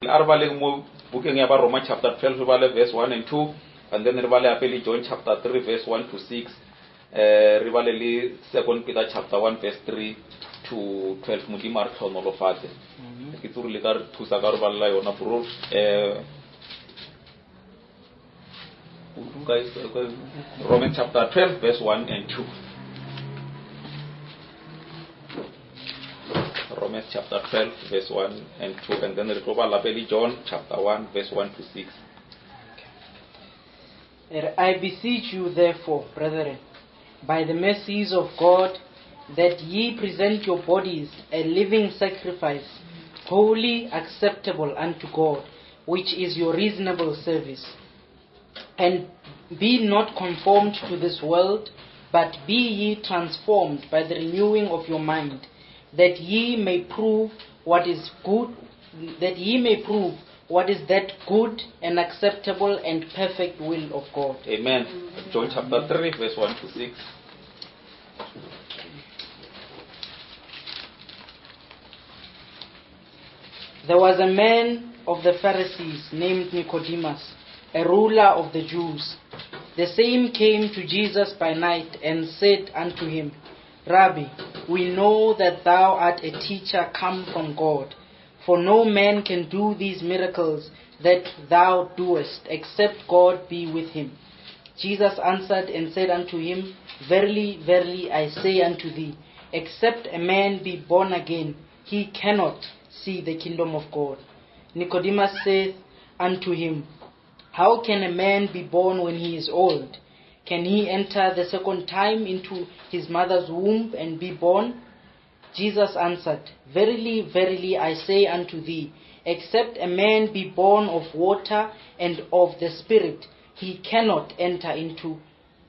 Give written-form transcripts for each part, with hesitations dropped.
A re baleng mo bukeng ya Baroma chapter 12 re bale verse 1 and 2 and then re bale hape le John chapter 3 verse 1 to 6 eh re bale le 2 Peter chapter 1 verse 3 to 12 modimo a re tlhonolofatse ke tsore le ka re thusa ka re balela yona bro eh Romans chapter 12 verse 1 and 2 Romans chapter 12 verse 1 and 2 and then re tlo bala pele John chapter 1 verse 1 to 6 I beseech you therefore brethren by the mercies of God that ye present your bodies a living sacrifice holy acceptable unto God which is your reasonable service. And be not conformed to this world, but be ye transformed by the renewing of your mind, that ye may prove what is good, that ye may prove what is that good and acceptable and perfect will of God. Amen. John chapter 3, verse 1 to 6. There was a man of the Pharisees named Nicodemus, a ruler of the Jews. The same came to Jesus by night and said unto him, Rabbi, we know that thou art a teacher come from God, for no man can do these miracles that thou doest, except God be with him. Jesus answered and said unto him, Verily, verily, I say unto thee, except a man be born again, he cannot see the kingdom of God. Nicodemus saith unto him, How can a man be born when he is old? Can he enter the second time into his mother's womb and be born? Jesus answered, Verily, verily, I say unto thee, except a man be born of water and of the Spirit, he cannot enter into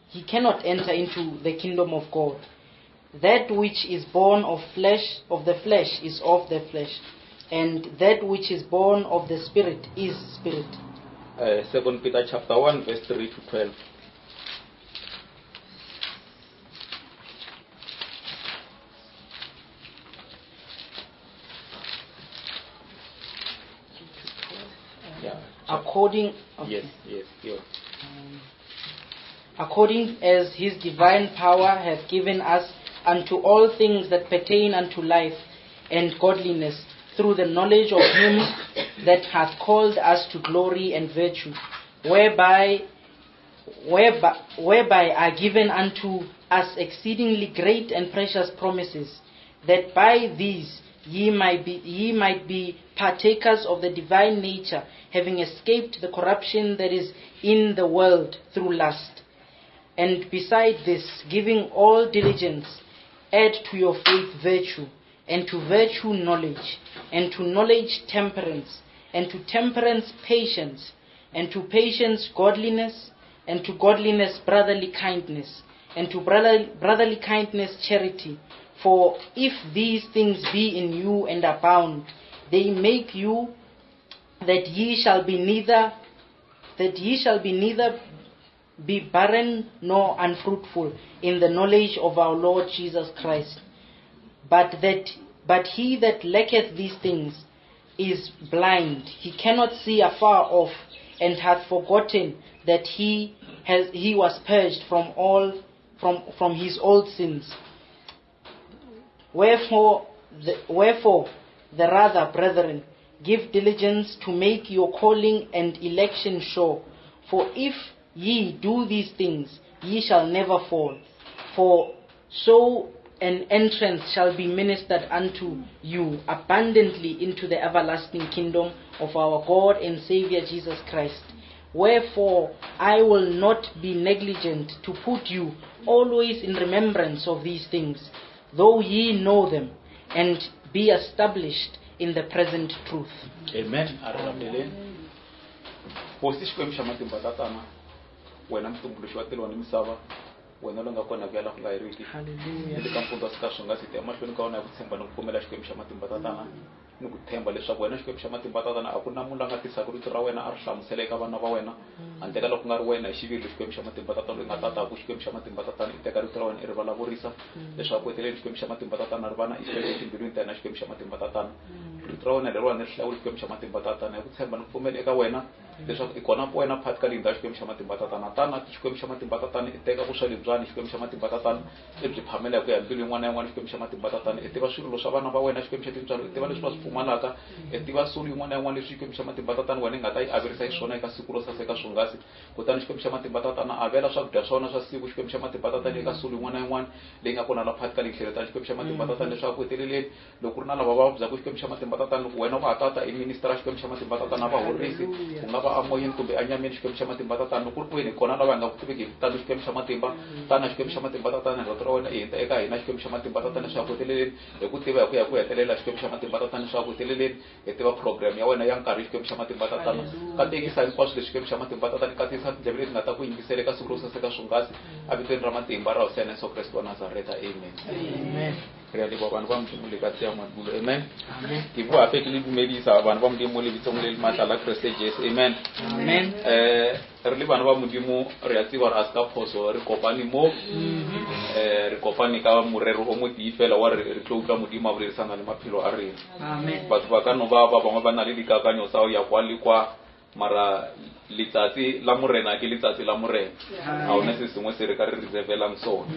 he cannot enter into the kingdom of God. That which is born of flesh of the flesh is of the flesh, and that which is born of the spirit is spirit. Uh, 2 Peter chapter 1 verse 3 to 12. Yeah. According okay. Yes, yes, yes. According as his divine power hath given us unto all things that pertain unto life and godliness, through the knowledge of him that hath called us to glory and virtue, whereby whereby, whereby are given unto us exceedingly great and precious promises, that by these ye might be, ye might be partakers of the divine nature, having escaped the corruption that is in the world through lust. And beside this, giving all diligence, add to your faith virtue, and to virtue knowledge, and to knowledge temperance, and to temperance patience, and to patience godliness, and to godliness brotherly kindness, and to brother, brotherly kindness charity. For if these things be in you and abound, they make you that ye shall be neither that ye shall be neither be barren nor unfruitful in the knowledge of our Lord Jesus Christ. But that but he that lacketh these things is blind, he cannot see afar off, and hath forgotten that he has he was purged from all from, from his old sins. Wherefore the, wherefore the rather, brethren, give diligence to make your calling and election sure. For if ye do these things, ye shall never fall. For so an entrance shall be ministered unto you abundantly into the everlasting kingdom of our God and Savior Jesus Christ. Wherefore I will not be negligent to put you always in remembrance of these things, though ye know them, and be established in the present truth. Amen. A ri rapeleni. Hosi Xikwembu xa matimba tatana, wena mutumbuluxi wa tilo ni misava, wena loyi nga kona ku ya laha ku nga heriki. Hallelujah. Ni le ka mpfundza swi ka swi nga si ta emahlweni ka wena hi ku tshemba ni ku pfumela Xikwembu xa matimba tatana. Ni ku tshemba leswaku wena Xikwembu xa matimba tatana a ku na munhu la nga tisaka rito ra wena a ri hlamusela eka vana va wena handle ka loko ku nga ri wena hi xiviri Xikwembu xa matimba tatana loyi nga tataku Xikwembu xa matimba tatana i teka rito ra wena i ri vulavurisa leswaku heteleni Xikwembu xa matimba tatana ri va na effect etimbilwini ta hina Xikwembu xa matimba tatana. Rito ra wena leriwani ri hlawuli Xikwembu xa matimba tatana hi ku tshemba ni ku pfumela eka wena leswaku i kona ku wena phakathi ka lindza Xikwembu xa matimba tatana. Tana Xikwembu xa matimba tatana i teka vuswa lebyani Xikwembu xa matimba tatana i byi phamela hi ku ya hi mbilu yin'wana na yin'wana Xikwembu xa matimba tatana i tiva swirilo swa vana va wena Xikwembu xa tintswalo i tiva leswi va swi pfumalaka i tiva sulu yin'wana na yin'wana leswi Xikwembu xa matimba tatana wena i nga ta yi averisa xiswona eka siku ro saseka swonghasi. Kutani Xikwembu xa matimba tatana avela swakudya swa wena swa siku Xikwembu xa matimba tatana eka sulu yin'wana na yin'wana leyi nga kona la phakathi ka linhleletano Xikwembu xa matimba tatana leswaku heteleleni loko ku ri na lava va vabyaka Xikwembu xa matimba tatana loko wena wa ha tata i minister Xikwembu xa matimba tatana va horisi ku nga va amoyeni kumbe anyameni Xikwembu xa matimba tatana loko ku ri kwini hi kona lava hi nga ku tiviki hi tano Xikwembu xa matimba tana Xikwembu xa matimba tatana rito ra wena i hundza eka hina Xikwembu xa matimba tatana leswaku heteleleni hi ku tiva hi ku ya ku hetelela Xikwembu xa matimba tatana leswaku heteleleni hi tiva program ya wena ya nkarhi Xikwembu xa matimba tatana katekisa hinkwaswo leswi Xikwembu xa matimba tatana katekisa tindleve leti nga ta ku yingisela eka siku ro saseka swonghasi evitweni ra matimba ra Hosi ya Yesu Kreste wa Nazareta amen Amen. Re a leboha vanhu va Modimo le ka tseya madulo amen Amen. Ke bua hape ke le dumedisa vanhu va Modimo lebitsong le le matla la Kreste Jesu amen Amen. Re le bana ba Modimo re a tseba gore a se ka phoso re kopane mo re kopane ka morero o motee fela wa re re tlo utlwa Modimo a boledisana le maphelo a rena Amen. Batho ba ka no ba ba bangwe ba na le dikakanyo tsa go ya kwa le kwa mara letsatsi la morena ke letsatsi la morena ga one se sengwe se re ka re reservelang sona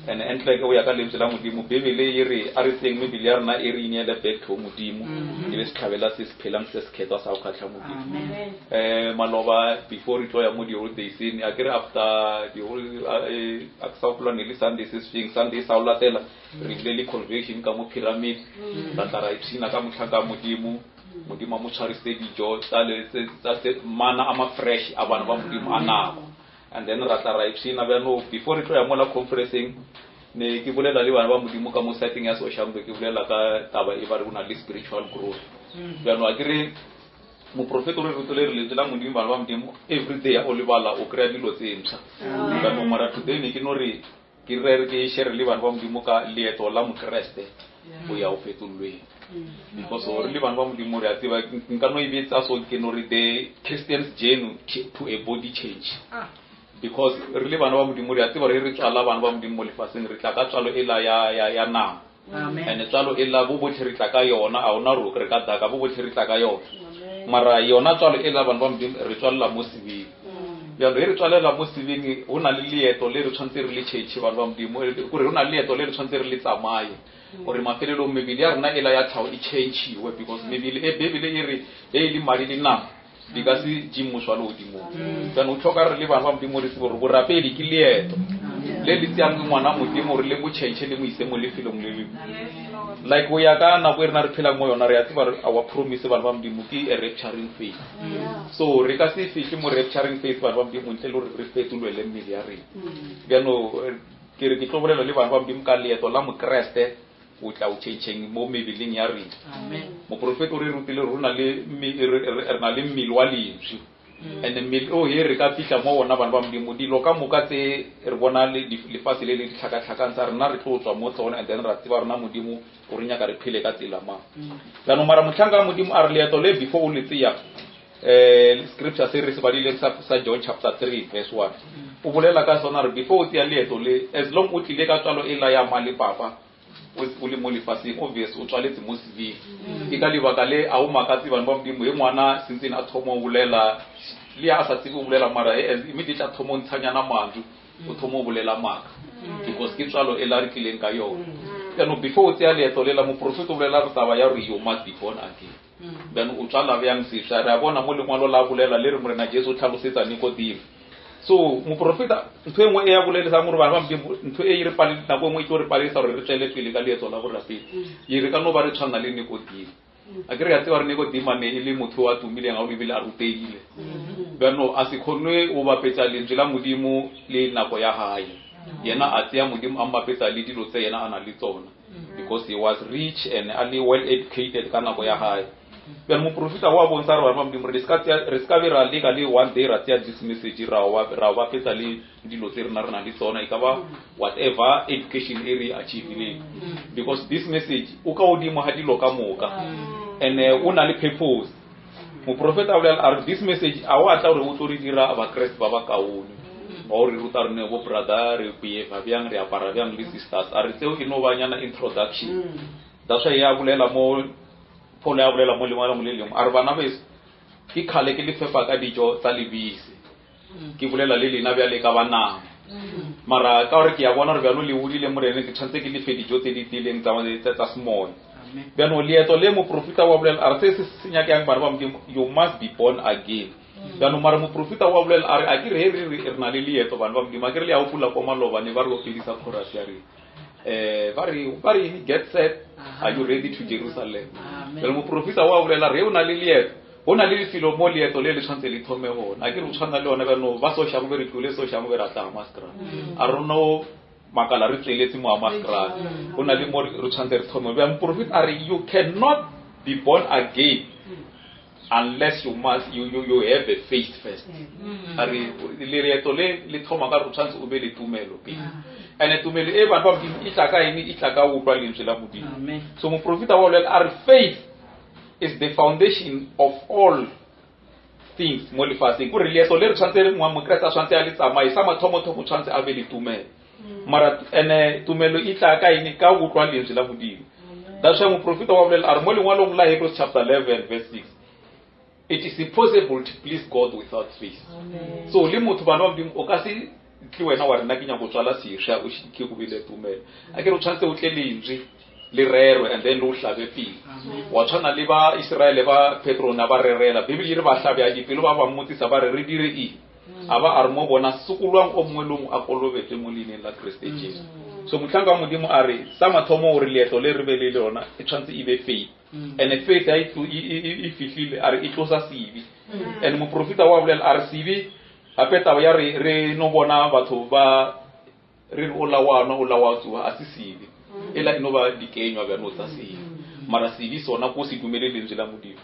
and entle ke o ya ka lentswe la modimo bibele e re a re tseng mebele ya rena e re ineele back to modimo e be setlhabela se se phelang se se kgethwa sa go kgatlha modimo maloba before re tlo ya mo di-holidayseng a ke re after a ke sa gopola ne le sunday se se feng sunday sa o latela re bile le convention ka mo pyramid ra tla ra ipshina ka motlhanka modimo modimo a mo tshwarisitse dijo tsa le- tse- tsa se- mana a ma-fresh a bana ba modimo a nako and then ra tla ra ipshina bjano before re tlo ya mola conferenceng ne ke bolela le bana ba modimo ka mo siteng ya soshango ke bolela ka taba e ba re go na le spiritual growth bjano a ke re moprofeta o re rutile re lentswe la modimo bana ba modimo every day o lebala o kry-a dilo tse mpsha bjano mara today ne ke no re ke re ke share le bana ba modimo ka leeto la mokreste go ya o fetolweng because gore le bana ba modimo re a tseba nka no e betsa so ke no re the christians journey to a body change because re le bana ba modimo re a tseba re re tswala bana ba modimo mo lefatsheng re tla ka tswalo e la ya ya ya nama and tswalo e la bo botlhe re tla ka yona a ona ro re ka daka bo botlhe re tla ka yona mara yona tswalo e la bana ba modimo re tswalela mo sebeng bjalo e re tswalela mo sebeng go na le leeto le re tshwanetse re le tšhetšhe bana ba modimo kore go na le leeto le re tshwanetse re le tsamaye gore mafelelong mebele ya rena e la ya tlhago e changiwe because mebele e bebele e re e e le madi le nama di ka se je mmuso wa legodimong jaanong o tlhoka re le bana ba modimo re tsebe gore borapedi ke leeto le le tseyang ngwana modimo gore le mo change le mo ise mo lefelong le lengwe like go ya ka nako e rena re phelang mo yona re a tseba re our promise bana ba modimo ke a rapturing faith so re ka se fihle mo rapturing faith bana ba modimo ntle le gore re fetolwele mmele ya rena bjano ke re ke tlo bolela le bana ba modimo ka leeto la mokreste o tla o tšhentšheng mo mebeleng ya rena moprofeta o re rutile gore re na le mmele wa lentswe and mmele o he re ka fihla mo ona bana ba modimo dilo ka moka tse re bona lefase le le ditlhakatlhakang tsa rena re tlo tswa mo tsone and then ra tseba rena modimo o re nyaka re phele ka tsela mang jaanong mara motlhanka wa modimo a re leeto le before o le tseya scripture se re se badileng sa John chapter 3 verse 1 o bolela ka sona re before o tseya leeto le as long o tlile ka tswalo e la ya ma le papa o le mo lefaseng obvious o tswaletse mo sebeng ke ka lebaka le a o makatse bana ba modimo e ngwana sentseng a thoma o bolela le a sa tsebe o bolela mara as immediately a thoma o ntshanyana mantswe o thoma o bolela maaka because ke tswalo e la re tlileng ka yone jaanong before o tseya leeto le la moprofeta o bolela re taba ya gore you must be born again then o tswala bjang sesha re a bona mo lengwalo la bolela le re morena jesu o tlhalosetsa nikodimo so moprofeta ntho e nngwe e ya bolelesang gore bana ba modimo ntho e e re pale nako e nngwe e tlo re palelisa gore re tswele pele ka leeto la borapedi ye re ka no ba re tshwana le nikodimo a ke re ya tseba re nikodimo a ne e le motho wa tumileng ga o ebile a rutegile bjano a se kgone o bapetsa lentswe la modimo le nako ya gae yena a tseya modimo a mmapetsa le dilo tse yena a nang le tsona because he was rich and a le well educated ka nako ya gae bjale moprofeta wa bontsha re bana ba modimo re se ka be ra leka le one day ra tseya this message ra bapetsa le dilo tse rena re nang le tsona e ka ba whatever education e re achievileng because this message o ka godimo ga dilo ka moka and o na le purpose moprofeta a bolela a re this message a o atla gore o tlo re dira bakreste ba ba kaone ba o re ruta rene bo brother re behave bjang re apara bjang le sisters a re tseo e no banyana introduction that's why ya bolela mo Paul ya bolela mo lengwalong le lengwe a re bana beso ke kgale ke le fepa ka dijo tsa lebese ke bolela le lena bjale ka ba nama mara ka gore ke ya bona gore bjalo le godile morene ke tshwanetse ke lefe dijo tse di tiileng tsa semoya. Bjano leeto le moprofeta wa bolela a re se se se nyakang bana ba Modimo, you must be born again. Bjano mara moprofeta wa bolela a re a ke re re re na le leeto bana ba Modimo, a ke re le ya gopola kwa maloba ne ba re opedisa chorus ya re ba re ba re get set, are you ready to Jerusalem? Bjalo moprofeta wa bolela re o na le leeto, go na le lefelo mo leeto le le tshwanetse le thome gona. A ke re o tshwana le yona bjano ba sošago be re tlole sošago be ra tla Hammanskraal, a re no makala re tsweletse mo Hammanskraal, go na le mo re tshwanetse re thome. Bjang moprofeta a re you cannot be born again unless you must you you, you have a faith first. A re leeto le le thoma ka re o tshwanetse o be le tumelo pele, and tumelo e bana ba Modimo e tla ka eng? E tla ka utlwa lentswe la Modimo. So moprofeta wa bolela a re faith is the foundation of all things mo lefatsheng. Kore leeto le re tshwanetse re mongwe mokreste a tshwanetse a le tsamaye sa mathomothomo, tshwanetse a be le tumelo. Mara ene tumelo e tla ka eng? Ka utlwa lentswe la Modimo. That's why moprofeta wa bolela a re mo lengwalong la Hebrews chapter 11 verse 6, it is impossible to please God without faith. So le motho bana ba Modimo o ka se tle wena wa rena ke nyako tswala sešwa o ke go bile tumelo. A ke re o tshwanetse o tle lentswe le rerwe and then le o hlabe pele. Wa tshwana le ba Israele ba Petro na ba rerela Bibele e re ba hlabe a dipelo ba ba mmotsisa ba re re dire eng, a ba a re mo bona sokolwang o mongwe le mongwe a kolobetswe mo leineng la Kriste Jesu. So mohlanka wa Modimo a re sa mathomo gore leeto le re be le lona e tshwanetse e be faith, and faith ha e fihlile a re e tlosa sebe. And moprofeta wa bolela a re sebe gape taba ya re re no bona batho ba re re o la wa nwa o la wa tsoga a se sebe, ela e no ba dikenywa bjano tsa sebe, mara sebe sona ko se dumele lentswe la Modimo.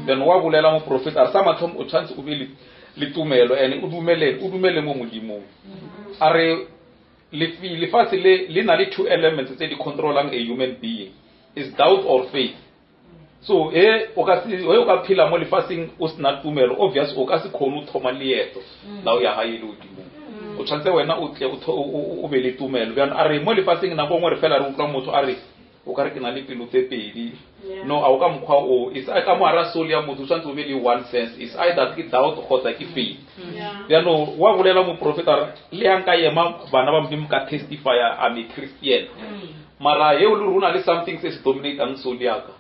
Bjano wa bolela moprofeta a re sa mathomo o tshwanetse o be le tumelo and o dumele, o dumele mo Modimong. A re lefatshe le le na le two elements tse di controlang a human being, is doubt or faith. So he o ka se he o ka phela mo lefatsheng o sena tumelo, obvious o ka se kgone o thoma leeto la o ya gae le godimong. O tshwanetse wena o tle o be le tumelo. Bjano a re mo lefatsheng nako nngwe re fela re utlwa motho a re o ka re ke na le pelo tse pedi. No, a o ka mokgwa o is ka mo hara soul ya motho o tshwanetse o be le one sense, is either ke doubt kgotsa ke faith. Bjano wa bolela moprofeta re le yang ka ema bana ba Modimo ka testify I'm a Christian, mara he o le gore o na le something se se dominatang soul ya ka,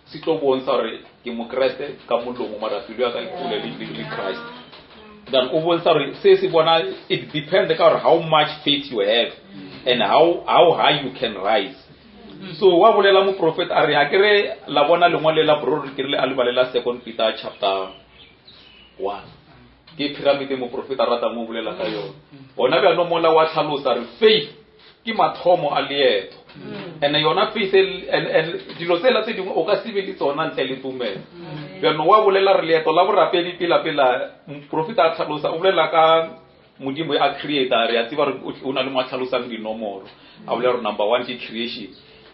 se tlo bontsha gore ke mokreste ka molomo mara pelo ya ka e kgole le Christ. Then o bontsha gore se se bona it depends ka gore how much faith you have and how high you can rise. So wa bolela moprofeta a re ha ke re la bona lengwalo le la bro ke re le a le balela Second Peter chapter 1, ke pyramid e moprofeta a ratang mo bolela ka yona. Gona bjano mola wa tlhalosa re faith ke mathomo a leeto, and yona faith and dilo tsela tse dingwe o ka se be le tsona ntle le tumelo. Bjano wa bolela re leeto la borapedi pela-pela moprofeta a tlhalosa o bolela ka Modimo a creator, re a tseba re o na le mo a tlhalosang dinomoro, a bolela gore number 1 ke creation,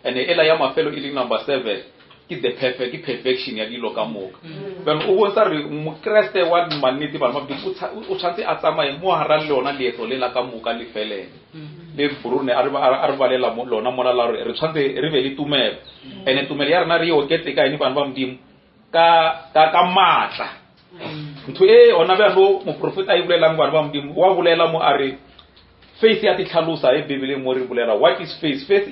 and ela ya mafelo e leng number 7 ke the perfect, ke perfection ya dilo ka moka. Bjano o bontsha re mokreste wa mannete bana ba Modimo o tshwanetse a tsamaye mo hara lona leeto le la ka moka le felele le Brune a re balela lona mola la gore re tshwanetse re be le tumelo, and tumelo ya rena re e oketse ka eng bana ba Modimo? Ka maatla. Ntho e ona bjalo moprofeta a e bolelang bana ba Modimo, wa bolela mo a re faith ya ditlhalosa e Bibeleng mo re bolela what is faith. Faith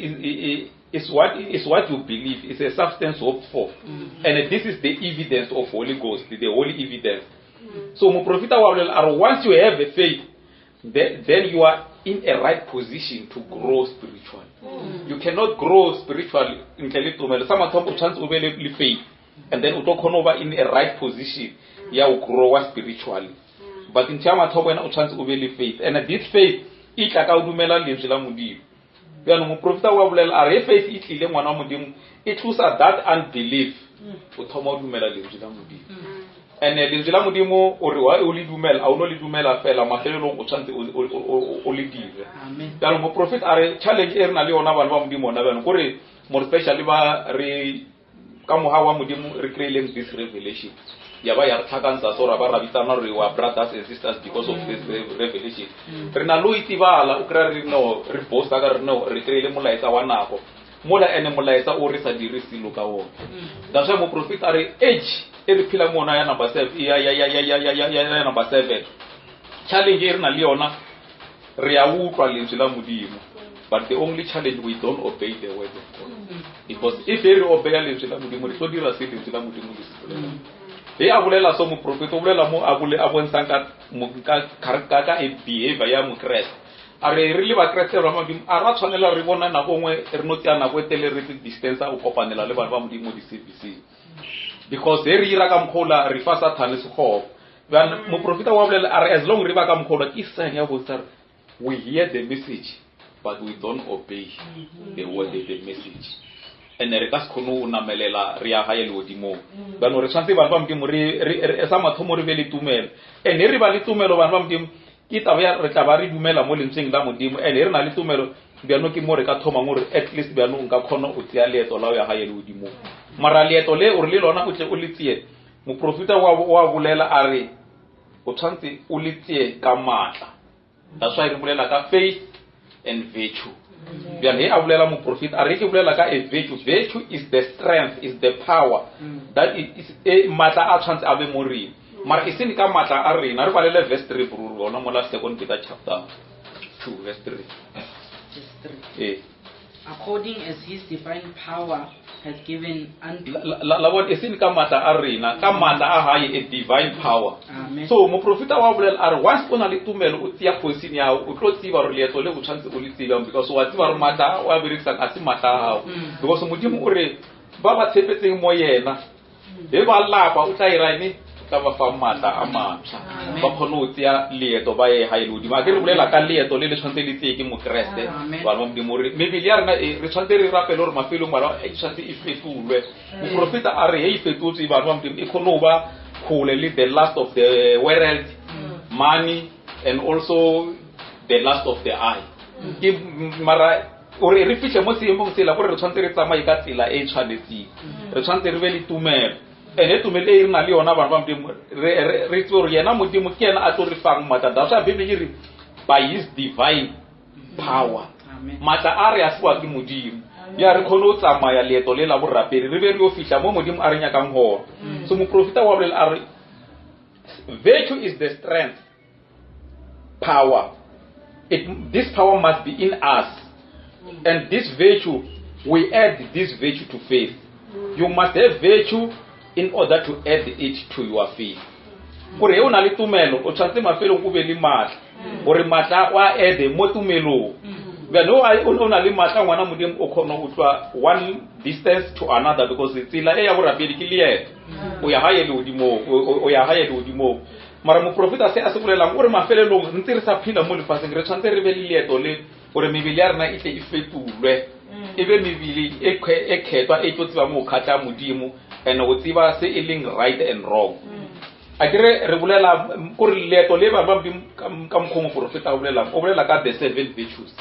is what you believe, is a substance hoped for, and this is the evidence of Holy Ghost, the holy evidence. So moprofeta wa bolela a re once you have a faith, then you are in a right position to grow spiritually. You cannot grow spiritually ntle le tumelo. Sa mathomo o tshwanetse o be le faith, and then o tlo kgona go ba in a right position ya go growa spiritually. But ntho ya mathomo wena o tshwanetse o be le faith, and this faith e tla ka o dumela lentswe la Modimo. Bjalo moprofeta wa bolela a re he faith e tlile ngwana wa Modimo e tlosa that unbelief, o thoma o dumela lentswe la Modimo. And lentswe la Modimo o re wa o le dumela, a o no le dumela fela, mafelelong o tshwanetse o le dire. Bjalo moprofeta a re challenge e re na le yona bana ba Modimo ona bjalo kore more especially ba re ka moga wa Modimo re kry-ileng this revelation, ya ba ya re tlhakantsha so ra ba ra bitsana re wa brothers and sisters because of this revelation. Re na le o itebala o kry-a re no re boasta ka re no re kry-ile molaetsa wa nako. Mola ene molaetsa o re sa dire selo ka wona. That's why moprofeta a re age e re phela mo yona ya number 7 ya ya ya ya ya ya ya ya number 7. Challenge e re na le yona re a utlwa lentswe la Modimo. But the only challenge, we don't obey the word of God. Because if re obeya lentswe la Modimo, re tlo dira se lentswe la Modimo le se bolelang. He a bolela so moprofeta o bolela mo a bole a bontshang ka ka ka ka e behavior ya mokreste. A re re le bakreste ba Modimo a ra tshwanela re bona nako nngwe re no tsaya nako e telele re distance go kopanela le bana ba Modimo di-serviceng. Because he re ira ka mokgola re fa Sathane sekgobo. Bjana moprofeta wa bolela a re as long re ba ka mokgola ke sign ya bontsha re we hear the message but we don't obey the word, the message. And re ka se kgone go namelela re ya gae legodimong. Bjano re tshwanetse bana ba Modimo re sa mathomo re be le tumelo. And re ba le tumelo bana ba Modimo ke taba ya re tla ba re dumela mo lentsweng la Modimo. And re na le tumelo bjano ke mo re ka thomang gore at least bjano nka kgona go tseya leeto la go ya gae legodimong. Mara leeto le o re le lona o tle o le tseye, moprofeta wa bolela a re o tshwanetse o le tseye ka maatla. That's why re bolela ka faith and virtue. Bjale he a bolela moprofeta a re ke bolela ka a virtue. Virtue is the strength, is the power that is e maatla a tshwanetse a be mo rena. Mara e seng ka maatla a rena. Re balele verse 3 bruru bona mola 2 Peter chapter 2 verse 3. Verse 3. According as his divine power hath given unto La bona e seng ka maatla a rena, ka maatla a hae, a divine power. Amen. So moprofeta wa bolela a re once o na le tumelo o tseya position ya gago, o tlo tseba gore leeto le o tshwanetse o le tsebang, because wa tseba gore maatla a o a berekisang a se maatla a gago. Because Modimo o re ba ba tshepetseng mo yena he ba lapa o tla ira eng? O tla ba fa maatla a mantšha, ba kgone go tseya leeto ba ye gae legodimo. A ke re bolela ka leeto le le tshwanetse le tseye ke mokreste. Amen. Bana ba Modimo, re mebele ya rena e re tshwanetse re rapele gore mafelong bana e tshwanetse e fetolwe. Moprofeta a re he e fetotswe bana ba Modimo e kgone go ba kgole le the last of the world, money, and also the last of the eye. Ke mara gore re fitlhe mo seemong sela gore re tshwanetse re tsamaye ka tsela e e tshwanetseng, re tshwanetse re be le tumelo. And tumelo e re na le yona bana ba Modimo, re itse gore yena Modimo ke yena a tlo re fang maatla. That's why Bible e re by his divine power. Amen. Maatla a re a fiwa ke Modimo. Ya re kgone go tsamaya leeto le la borapedi re be re yo fihla mo Modimo a re nyakang gona. So moprofeta wa bolela a re virtue is the strength, power. This power must be in us. And this virtue, we add this virtue to faith. You must have virtue in order to add it to your faith. Gore o na le tumelo, o tshwanetse mafelong o be le maatla. Gore maatla o a add mo tumelong. Bjale o na le maatla ngwana Modimo o kgona go tloha one distance to another, because tsela e ya borapedi ke leeto. O ya gae lehodimong, o ya gae lehodimong. Mara moprofeta se a se bolelang o re mafelelong ntse re sa phela mo lefatsheng re tshwanetse re be le leeto le gore mebele ya rena e tle e fetolwe, e be mebele e e kgethwa e tlo tsebang go kgatla Modimo and go tseba se e leng right and wrong. A ke re bolela kore leeto le bana ba Modimo ka mokgwa o moprofeta o bolelang, o bolela ka the seven virtues.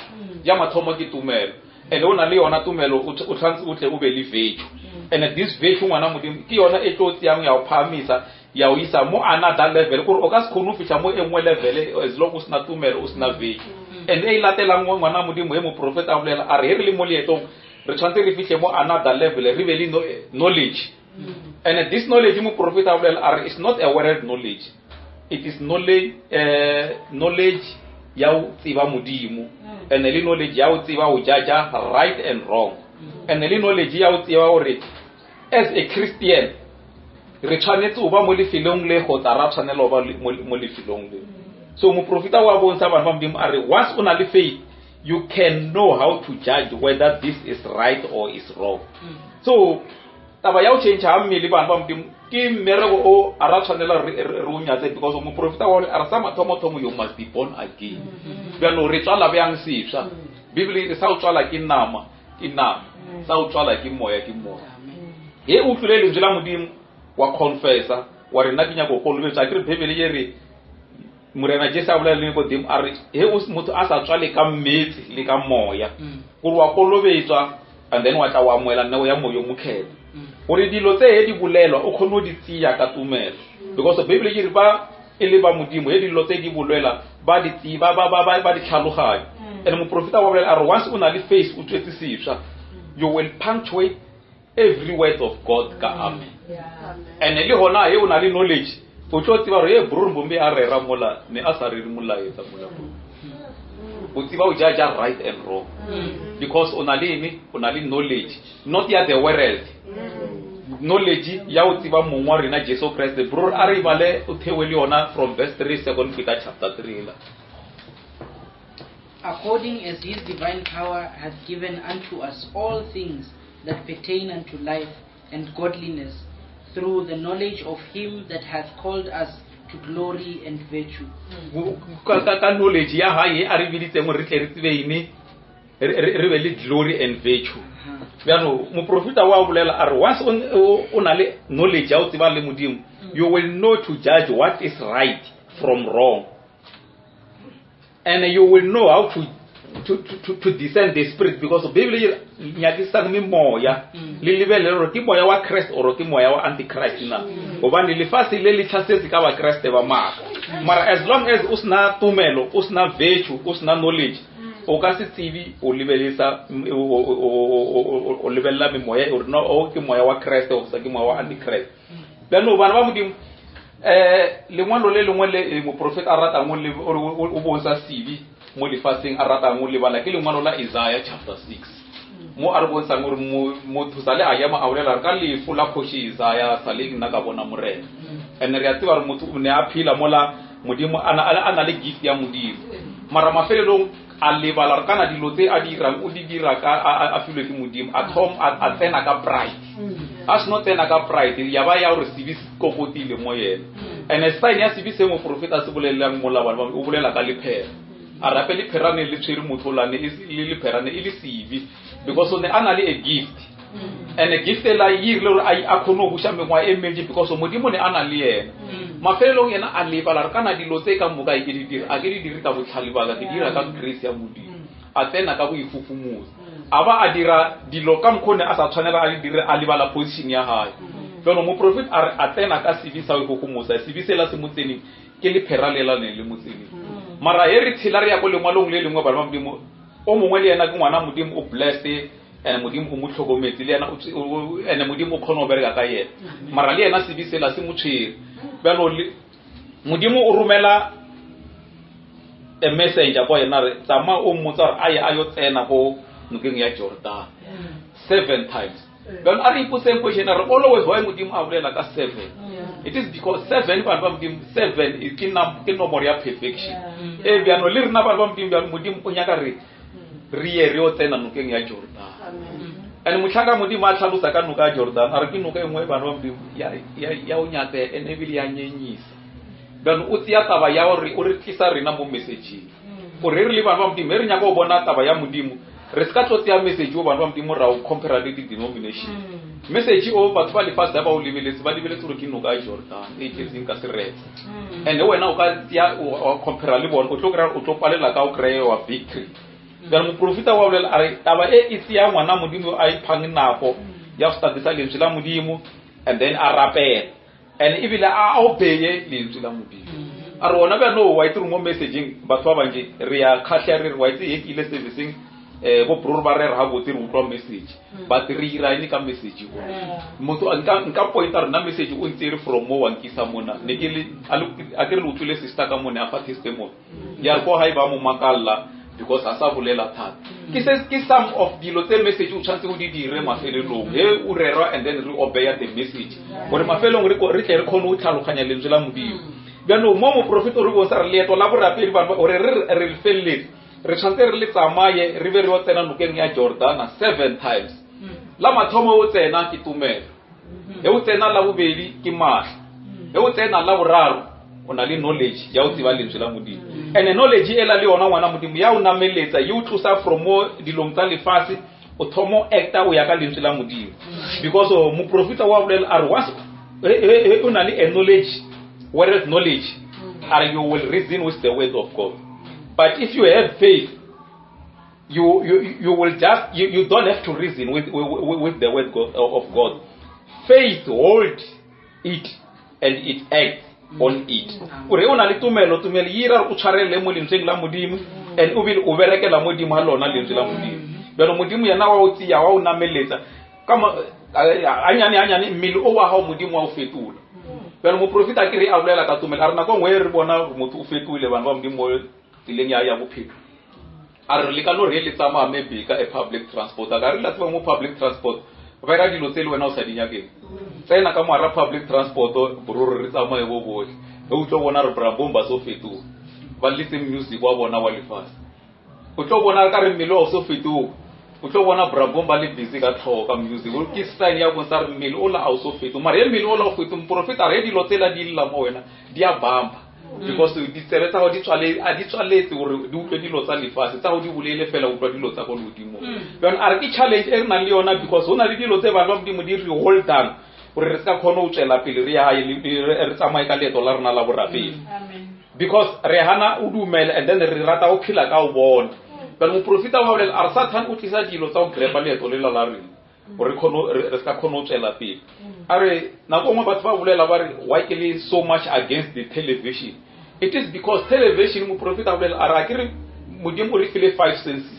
Ya mathomo ke tumelo, and o na le yona tumelo o tshwanetse o tle o be le virtue. And this virtue ngwana Modimo ke yona e tlo tseyang ya o phahamisa ya o isa mo another level, gore o ka se kgone go fihla mo e nngwe level as long o sena tumelo, o sena virtue. And e latelang ngwana Modimo he moprofeta a bolela a re he re le mo leetong re tshwanetse re fihle mo another level, re be le knowledge. And this knowledge moprofeta a bolela a re it's not a world knowledge, it is knowledge ya go tseba Modimo, and le knowledge ya go tseba go judge right and wrong, and le knowledge ya go tseba gore as a Christian re tshwanetse go ba mo lefelong le kgotsa ra tshwanela go ba mo lefelong le. So moprofeta wa bontsha bana ba Modimo a re once o na le faith you can know how to judge whether this is right or is wrong. So taba ya go change ha mmele bana ba Modimo ke mmereko o a ra tshwanela re o nyatse, because moprofeta wa a re sa mathomo-thomo you must be born again. Bjalo re tswala bjang sefsa? Bibele e re sa o tswala ke nama ke nama, sa o tswala ke moya ke moya. He o utlwile lentswe la Modimo wa confessa wa re nna ke nyaka go kolobetsa. A ke re Bibele e re Morena Jesu a bolela le Nikodemo a re he o motho a sa tswale ka metsi le ka moya, gore wa kolobetswa and then wa tla wa amohela neo ya moya o mokgethwa. Gore dilo tse he di bolelwa o kgone go di tseya ka tumelo, because Bible e re ba e le ba Modimo he dilo tse di bolwela ba di tseba, ba di tlhaloganya. And moprofeta wa bolela a re once o na le face o tswetse sefsa. You will punctuate every word of God ka amen. And le gona he o na le knowledge, o tlo tseba gore e bro Mbombe a rera mola ne a sa rere molaetsa mola bro. O tseba o judge right and wrong because o na le eng? O na le knowledge, not ya the world. Knowledge ya o tseba mong wa rena Jesu Kriste. Bro a re bale o thewe le yona from verse 3, 2 Peter chapter 3 la. According as his divine power hath given unto us all things that pertain unto life and godliness, through the knowledge of him that hath called us to glory and virtue. Ka knowledge ya hae a re biditseng gore re tle re tsebe eng, re be le glory and virtue. Bjalo moprofeta wa bolela a re once o na le knowledge ya o tseba le Modimo, you will know to judge what is right from wrong, and you will know how to discern the spirit, because Bible e nyakisang memoya le lebelele gore ke moya wa Christ or ke moya wa antichrist na, gobane lefase le le tlhasetse ka bakreste ba maaka. Mara as long as o sena tumelo, o sena virtue, o sena knowledge, o ka se tsebe o lebelesa, o lebelela memoya gore no, o ke moya wa Christ o sa ke moya wa antichrist. Bjalo bana ba Modimo, lengwalo le lengwe le moprofeta a ratang o bontsha sebe mo lefaseng a ratang o lebala ke lengwalo la Isaiah chapter 6, mo a re bontshang gore motho sa le a ema a bolela ka lefu la kgoši Isaiah sa le nna ka bona Morena. And re a tseba gore motho o ne a phela mola Modimo a na le gift ya Modimo, mara mafelelong a lebala gore kana dilo tse a di dirang o di dira ka a filwe ke Modimo, a thoma a tsena ka pride. A seno tsena ka pride ya ba ya gore sebe se kokotile mo yena. And sign ya sebe se moprofeta se bolelelang mola bana o bolela ka lephera, a rape lepherane le tshwere motho lane le lepherane e le sebe, because o ne a na le a gift, and a gift ela e dirile gore a kgone go buša mengwaga e mentši because Modimo ne a na le yena. Mafelelong yena a lebala re kana dilo tse ka moka ke di dira, a ke di dire ka botlhale ba ka, ke dira ka grace ya Modimo. A tsena ka boikgokgomoso, a ba a dira dilo ka mokgwa o ne a sa tshwanela a di dire, a lebala position ya hae. Jalo moprofeta a re a tsena ka sebe sa boikgokgomoso, sebe sela se mo tseneng ke lephera lela ne le mo tseneng. Mara he re tshela re ya ko lengwalong le lengwe, bana ba Modimo, o mongwe le yena ke ngwana Modimo, o blessed and Modimo o mo tlhokometse le yena, and Modimo o kgona go bereka ka yena, mara le yena sebe sela se mo tshwere. Bjalo Modimo o romela a messenger kwa yena re tsamaya o mmotsa gore a ye a yo tsena ko nokeng ya Jordan 7 times. Bjalo a re ipotseng question re always why Modimo a bolela ka 7? It is because 7, bana ba Modimo, 7 ke nomoro ya perfection. E bjano le rena bana ba Modimo, bjalo Modimo o nyaka re re ye re yo tsena nokeng ya Jordan. And motlhaka Modimo a tlhalosa ka noka ya Jordan, a re ke noka e nngwe bana ba Modimo ya o nyatse ene ebile ya nyenyisa. Bjalo o tseya taba ya gore o re tlisa rena mo messageng gore re le bana ba Modimo, re nyaka go bona taba ya Modimo, re se ka tlo tseya message o bana ba Modimo ra o compare le di-denomination. Message o batho ba lefatshe ba o lebeletse, ba lebeletse gore ke noka ya Jordan e tletseng ka seretse, and wena o ka tseya o compare le bona, o tlo kry-a, o tlo palela ka o kry-a wa victory. Bjale moprofeta wa bolela a re taba e e tseya ngwana Modimo a iphang nako ya go statisa lentswe la Modimo, and then a rapela and ebile a obeye lentswe la Modimo. A re ona bjano wa itse gore mo messageng batho ba bantši re ya kgatlha re re wa itse he ke ile serviceng, bo bror ba rera gabotse re utlwa message, but re ira eng ka message o? Motho nka pointa rena message o ntse re from mo wa nkisa mona ne ke le a ke re le utlwile sister ka mone a fa testimony ya re ko gae ba mo makalla because a sa bolela thata. Ke se ke some of dilo tse message o tshwanetse o di dire mafelelong he o rerwa, and then re obeya the message gore mafelelong re tle re kgone go tlhaloganya lentswe la Modimo. Bjalo mo moprofeta o re bontsha re leeto la borapedi bana gore re le feleletse, re tshwanetse re le tsamaye re be re yo tsena nokeng ya Jordana 7 times. La mathomo o tsena ke tumelo, he o tsena la bobedi ke maatla, he o tsena la boraro o na le knowledge ya o tseba lentswe la Modimo. And knowledge ela le yona ngwana Modimo ya o nameletsa, e o tlosa from mo dilong tsa lefatshe, o thomo acta o ya ka lentswe la Modimo. Because moprofeta wa bolela a re once o na le a knowledge, whereas knowledge are you will reason with the word of God. But if you have faith, you will just you don't have to reason with the word of God. Faith hold it and it acts on it. Gore o na le tumelo, tumelo e ira o tshwarele mo lentsweng la Modimo, and o bile o berekela Modimo ha lona lentswe la Modimo. Bjalo Modimo yena wa o tseya wa o nameletsa ka anyane anyane mmele o wa gago Modimo wa o fetola. Bjalo moprofeta a kere a bolela ka tumelo, a re nako nngwe re bona motho o fetoile bana ba Modimo mo tseleng ya ya bophelo. A re le ka no re le tsamaya maybe ka a public transport, a ka re la tseba mo public transport ba ira dilo tse le wena o sa di nyakeng. Tsena ka moara public transport bororo re tsamaye bo bohle, ge o tlo bona re brabong ba so fetoga, ba letse music wa bona wa lefase. O tlo bona ka re mmele wa o so fetoga, o tlo bona brabong ba le busy ka tlhogo ka music. Ke sign ya bontsha re mmele o la a o so fetoga, mara ye mmele o la o fetoga, moprofeta re dilo tsela di lla mo wena di a bamba, because ditsebe tsa gago di tswale a di tswaletse gore di utlwe dilo tsa lefase, tsa gago di bolele fela utlwa dilo tsa ko legodimong. Bjana a re ke challenge e re nang le yona, because go na le dilo tse bana ba Modimo di re holdang gore re se ka kgone go tswela pele re ya re tsamaye ka leeto la rena la borapedi, because re hana o dumela and then re rata go phela ka o bona. But moprofeta wa bolela a re Satan o tlisa dilo tsa go grepa leeto lela la rena gore re se ka kgone go tswela pele. A re nako nngwe batho ba bolela ba re why ke le so much against the television, it is because television, moprofeta a bolela a re a ke re Modimo o re file five senses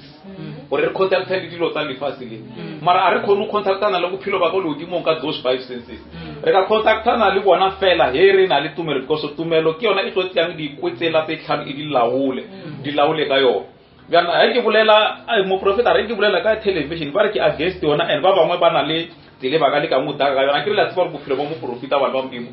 gore re contacta le dilo tsa lefase le, mara a re kgone go contactana le bophelo ba ko legodimong ka those five senses. Re ka contactana le bona fela he re na le tumelo, because tumelo ke yona e tlo tseyang dikwe tsela tse tlhano e di laole, di laole ka yona. Bjana ge ke bolela moprofeta re ke bolela ka television ba re ke against yona, and ba bangwe ba na le tsele ba ka lekang go daka ka yona. Ke re la tseba gore bophelo ba moprofeta bana ba Modimo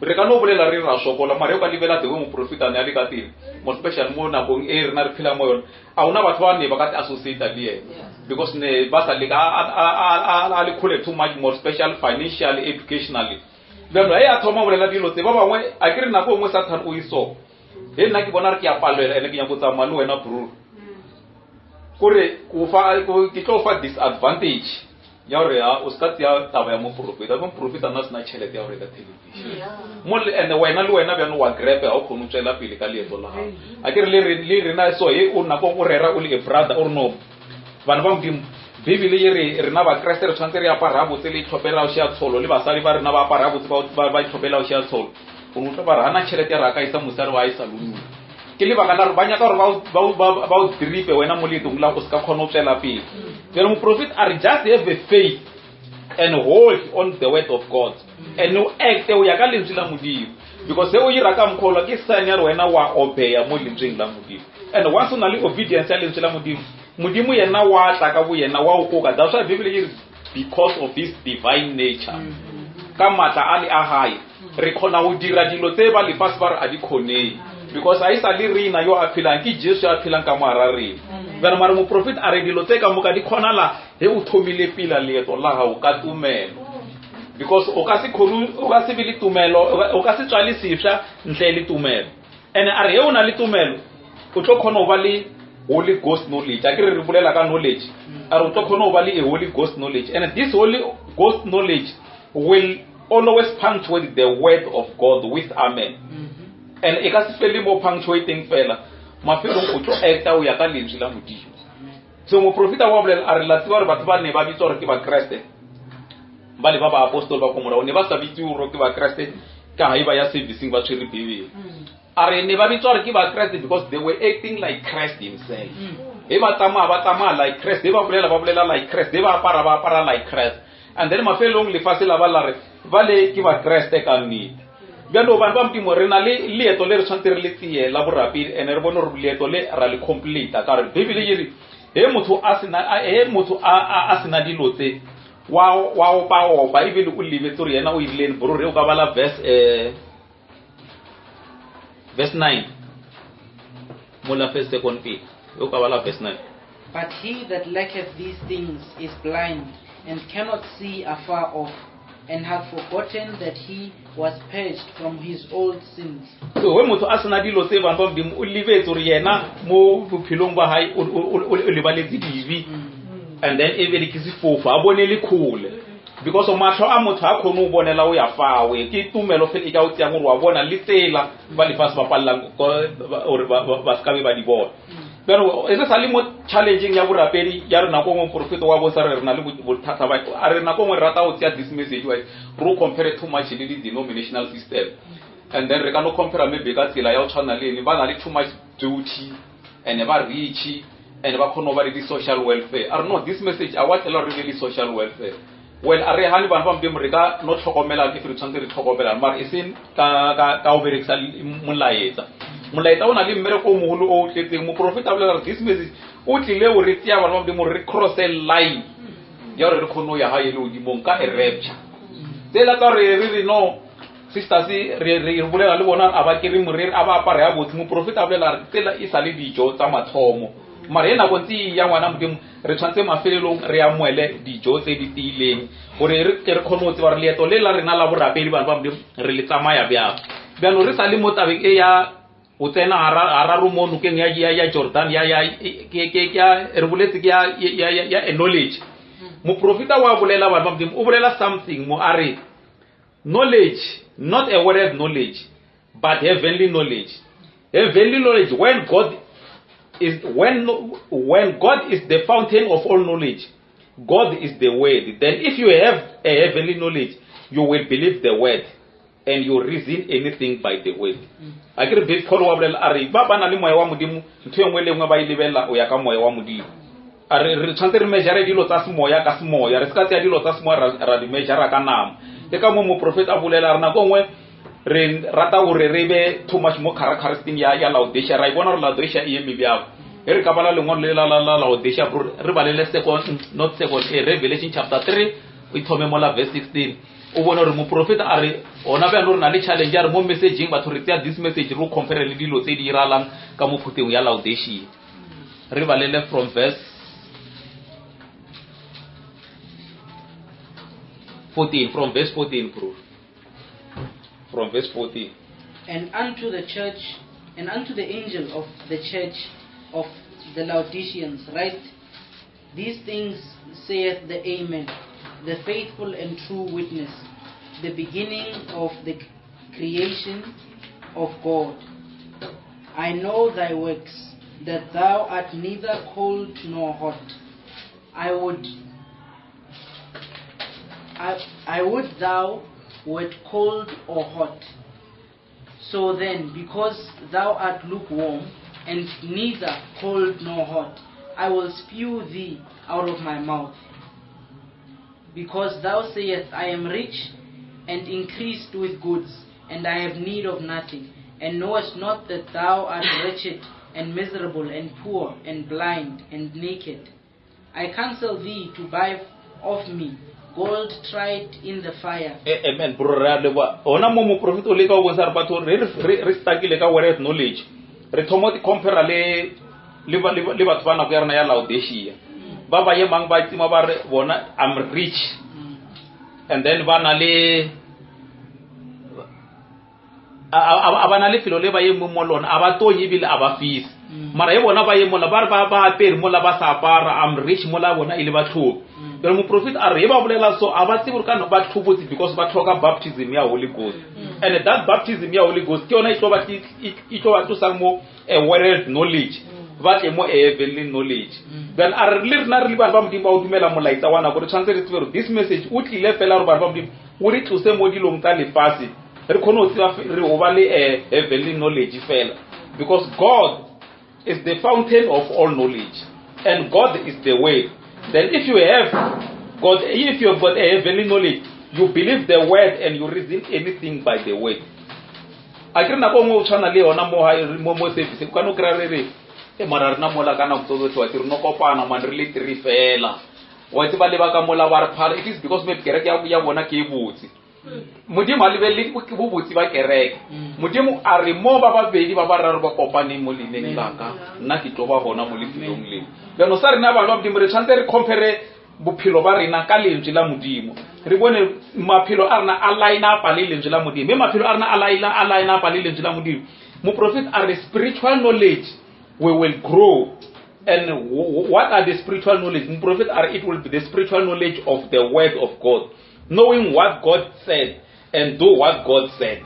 re ka no bolela re ra sokola, mara o ka lebela the way moprofeta ne a le ka teng, more special mo nakong e rena re phelang mo yona, a ona batho ba ne ba ka te associate le yena, because ne ba sa leka a le kgole too much, more special financially, educationally. Bjalo ge a thoma bolela dilo tse ba bangwe a ke re nako e nngwe Satan o iso he nna ke bona re ke a palelwa ene ke nyako tsamaya le wena bro, kore ke tlo fa disadvantage ya gore ya o se ka tseya taba ya moprofeta, moprofeta nna sena tšhelete ya go reka television mo ene wena le wena bjano wa grepe ga o kgone go tswela pele ka leeto la gago. A ke re le rena so he o nako o rera o le a brother o re no bana ba Modimo, Bibele ye re rena Bakreste re tshwanetse re apara botse le itlhophela go šea tsholo, le basadi ba rena ba apara botse ba itlhophela go šea tsholo. O utlwa ba re gana tšhelete ya re a ka isa mosadi wa e salonong, ke lebaka la gore ba nyaka gore ba o dripe wena mo leetong la o se ka kgona go tswela pele. Jalo moprofeta a re just have a faith and hold on the word of God and o acte o ya ka lentswe la Modimo, because se o ira ka mokgolwa ke sign ya gore wena wa obeya mo lentsweng la Modimo, and once o na le obedience ya lentswe la Modimo, Modimo yena wa tla ka bo yena wa o koka. That's why Bible e re because of his divine nature, ka maatla a le a gae re kgona go dira dilo tse ba lefase ba re a di kgoneng, because a e sa le rena yo a phelang, ke Jesu a phelang ka moara rena. Bjana mare moprofeta a re dilo tse ka moka di kgonala he o thomile pila leeto la gago ka tumelo, because o ka se kgone, o ka se be le tumelo, o ka se tswale sefša ntle le tumelo. And a re he o na le tumelo o tlo kgona go ba le Holy Ghost knowledge. A ke re re bolela ka knowledge, a re o tlo kgona go ba le a Holy Ghost knowledge, and this Holy Ghost knowledge will always punctuate the word of God with amen. And e ka se fele mo punctuating fela, mafelong o tlo acta o ya ka lentswe la Modimo. So moprofeta wa bolela a re la tseba gore batho ba ne ba bitswa gore ke Bakreste ba le ba baapostoli ba ko morago ne ba sa bitse gore ke Bakreste ka ga e ba ya servicing ba tshwere Bibele. A re ne ba bitswa gore ke Bakreste because they were acting like Christ himself. He ba tsamaya ba tsamaya like Christ, he ba bolela ba bolela like Christ, he ba apara ba apara like Christ, and then mafelong lefase la ba la re ba le ke Bakreste ka nnete. Bjalo bana ba Modimo re na le leeto le re tshwanetse re le tseye la borapedi, and re bone gore leeto le ra le completa, ka gore Bibele e re he motho a sena he motho a sena dilo tse wa opa-opa ebile o lebetse gore yena o irileng. Bro re o ka bala verse verse 9 mola first second Peter, o ka bala verse 9. But he that lacketh these things is blind and cannot see afar off, and hath forgotten that he was purged from his old sins. So we motho a sena dilo tse bana ba Modimo o lebetse gore yena mo bophelong ba hae o lebaletse dibe, and then e be le ke sefofu a bone le kgole, because matlho a motho a kgone go bonela o ya fawe, ke tumelo fela e ka o tseyang gore wa bona le tsela ba lefatshe ba palelang gore ba se ka be ba di bona. Bjalo e re sa le mo challengeng ya borapedi ya re nako nngwe moprofeta wa bosa re re na le bothata ba a re nako nngwe re rata go tseya this message wa re o compare too much le di-denominational system, and then re ka no compare maybe ka tsela ya go tshwana le ene ba na le too much duty and ba rich. And ba kgone go ba le di-social welfare. A re no, this message a wa tlela re be le social welfare. Well, a re gane bana ba Modimo, re ka no tlhokomelana if re tshwanetse re tlhokomelana, mara e seng ka ka ka o berekisa molaetsa. Molaetsa o na le mmereko o mogolo o o tletseng. Moprofeta a bolela gore this message o tlile o re tseya bana ba Modimo re crosse line ya gore re kgone go ya ga e legodimong ka a rapture. Tsela tsa gore re re no sisters re re bolela le bona a ba kere moreri a ba apare ya botse. Moprofeta a bolela re tsela e sa le dijo tsa mathomo, mara e nako ntse ya ngwana Modimo re tshwanetse mafelelong re amoele dijo tse di tiileng gore re tle re kgone go tseba gore leeto le la rena la borapedi bana ba Modimo re le tsamaya bjang. Bjano re sa le mo tabeng e ya o tsena gararo mo nokeng ya ya ya Jordan ya ya ke ke ya re boletse ke ya ya ya knowledge. Moprofeta wa bolela bana ba Modimo, o bolela something mo a re knowledge, not a world knowledge, but heavenly knowledge. Heavenly knowledge, when God is when when God is the fountain of all knowledge, God is the word. Then if you have a heavenly knowledge, you will believe the word and you reason anything by the word. A ke re Base Paul wa bolela a re ba ba na le moya wa Modimo, ntho e nngwe le nngwe ba e lebelela o ya ka moya wa Modimo. A re re tshwanetse re measure dilo tsa semoya ka semoya, re se ka tseya dilo tsa semoya ra di measure ka nama. Ke ka moo moprofeta a bolela re nako nngwe re rata gore re be too much mo characteristic ya ya Laodicea. Ra e bona gore Laodicea e eme bjang. E re ka bala lengwalo le la la la Laodicea, bro, re balele second, not second, eh, Revelation chapter 3, o ithome mola verse 16, o bone gore moprofeta a re gona bjalo re na le challenge ya re mo messageng batho re tseya this message re o compare le dilo tse di iralang ka mo phuthegong ya Laodicea. Re balele from verse 14, from verse 14, bro. From verse 14. And unto the church, and unto the angel of the church of the Laodiceans write, these things saith the Amen, the faithful and true witness, the beginning of the creation of God. I know thy works, that thou art neither cold nor hot. I would thou wert cold or hot. So then, because thou art lukewarm, and neither cold nor hot, I will spew thee out of my mouth. Because thou sayest, I am rich and increased with goods, and I have need of nothing, and knowest not that thou art wretched and miserable and poor and blind and naked. I counsel thee to buy of me gold tried in the fire. Amen, bro, re a leboha. Hona mo moprofeta o leka go bontsha re batho re re re stakile ka word knowledge. Re thoma go compare le le ba le batho ba nako ya rena ya Laodicea. Ba ba yemang ba tsima ba re bona I'm rich. And then ba na le a ba na lefelo le ba yemeng mo lona, a ba tonye ebile a ba fise. Mara e bona ba ye mola ba re ba ba apere mola ba sa apara, I'm rich mola bona e le ba tlhobo. Jalo moprofeta a re e ba bolela so a ba tsebe gore ka ba tlhobotse because ba tlhoka baptism ya Holy Ghost. And that baptism ya Holy Ghost ke yona e tlo ba e tlo ba tlosang mo a world knowledge, ba tle mo a heavenly knowledge. Then a re le rena re le bana ba Modimo ba o dumela molaetsa wa nako, re tshwanetse re tsebe gore this message o tlile fela gore bana ba Modimo o re tlose mo dilong tsa lefatshe, re kgone go tseba re o ba le a heavenly knowledge fela, because God is the fountain of all knowledge and God is the way. Then if you have God, if you have got a heavenly knowledge, you believe the word and you reason anything by the word. A ke re nako nngwe o tshwana le yona mo hae mo mo service o ka no kry-a re re e mara rena mola ka nako tso tsotlhe wa tse re no kopana man re le three fela wa tseba le ba ka mola ba re phala. It is because maybe kereke ya bona ke e botse. Modimo a lebelele bobotse ba kereke. Modimo a re mo ba babedi ba bararo ba kopaneng mo leineng la ka, nna ke tlo ba gona mo lefelong leo. Jaanong sa rena bana ba Modimo re tshwanetse re compare bophelo ba rena ka lentswe la Modimo, re bone maphelo a rena a line up le lentswe la Modimo, mme maphelo a rena a line a line up le lentswe la Modimo. Moprofeta a re spiritual knowledge we will grow. And what are the spiritual knowledge? Moprofeta a re it will be the spiritual knowledge of the word of God, knowing what God said and do what God said.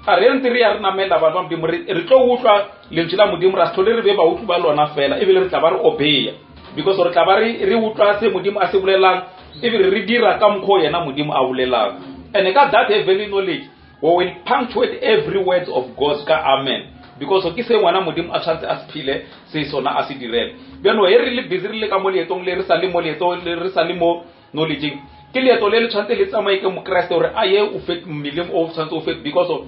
A re ntse re ya re namela bana ba Modimo, re tlo utlwa lentswe la Modimo, ra se tlhole re be bautlwi ba lona fela, ebile re tla ba re obeya, because re tla ba re utlwa se Modimo a se bolelang, ebile re dira ka mokgwa o yena Modimo a bolelang. And ka that heavenly knowledge we will punctuate every word of God ka amen. Because ke se ngwana Modimo a tshwanetse a se phele, se sona a se direle. Bjano he re le busy re le ka mo leetong le, re sa le mo leetong le, re sa le mo knowledgeng, ke leeto le le tshwanetse le tsamaye ke Mokreste gore a ye o fet mmeleng o tshwanetse o fet, because of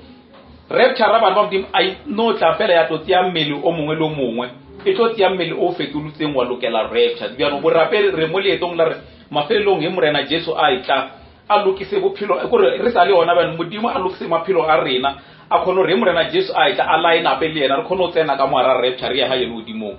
rapture bana ba Modimo a no tla fela ya tlo tseya mmele o mongwe le o mongwe, e tlo tseya mmele o fetolotseng wa lokela rapture. Bjano borapedi re mo leetong la re mafelelong he Morena Jesu a e tla a lokise bophelo, kore re sa le yona bjano Modimo a lokise maphelo a rena, a kgone gore he Morena Jesu a e tla a line up le yena, re kgone go tsena ka mo hara rapture re ye ga ye legodimong.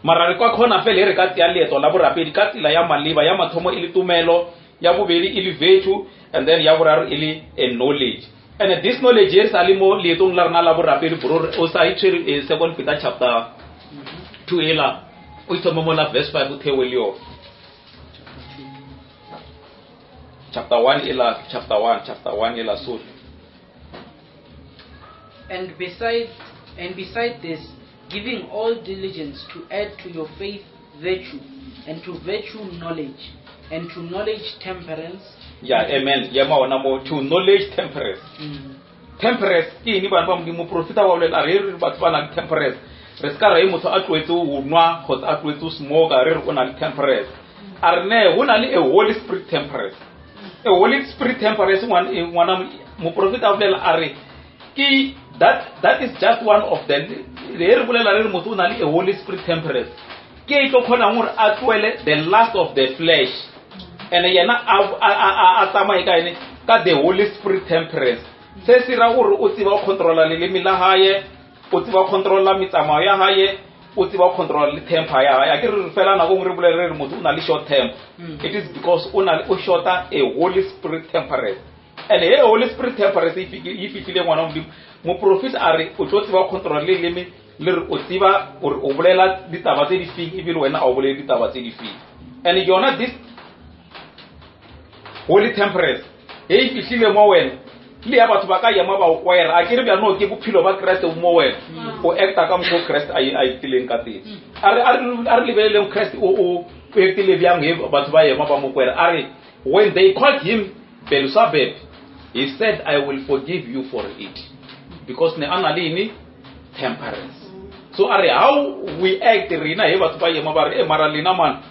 Mara re kwa kgona fela he re ka tseya leeto la borapedi ka tsela ya maleba, ya mathomo e le tumelo, ya bobedi e le virtue, and then ya boraro e le a knowledge. And this knowledge e sa le mo leetong la rena la borapedi, bro, o sa itshwere, Second Peter chapter 2 ela, o ithome mo la verse 5 o thewe le yona. Chapter 1 ela, chapter 1, chapter 1 ela, sorry. And beside this, giving all diligence to add to your faith virtue, and to virtue knowledge, and to knowledge temperance. Yeah, amen. Yeah, ma ona mo to knowledge temperance. Temperance ke eng bana ba Modimo? Moprofeta wa bolela, re re batho ba na le temperance. Re se ka ra e motho a tlwaetse go nwa kgotsa a tlwaetse go smoka, re re o na le temperance. A re ne go na le a Holy Spirit temperance. A Holy Spirit temperance, ngwana moprofeta wa bolela a re ke that is just one of them. Re re bolela re re motho o na le a Holy Spirit temperance. Ke e tlo kgonang gore a tlohele the lust of the flesh. And yena a tsamaye ka ene ka the Holy Spirit temperance. Se se ra gore o tseba go controla leleme la hae, o tseba go controla metsamao ya hae, o tseba go controla le temper ya hae. A ke re fela nako nngwe re bolele re re motho o na le short temper. It is because o na le, o shorta a Holy Spirit temperance. And he Holy Spirit temperance e e fihlile ngwana wa Modimo, moprofeta a re o tlo tseba go controla leleme le re o tseba gore o bolela ditaba tse di feng ebile wena a o bolele ditaba tse di feng. And yona this Holy Temperance e e fihlile mo wena, le ya batho ba ka ema ba o kwera. A ke re bjano ke bophelo ba Kreste bo mo wena, o acta ka mokgwa o Kreste a actileng ka teng. A re lebeleleng Kreste o actile bjang he batho ba ema ba mo kwera. A re when they called him Beelzebub, he said, I will forgive you for it, because ne a na le eng? Temperance. So a re how we act rena he batho ba ema ba re, mara lena man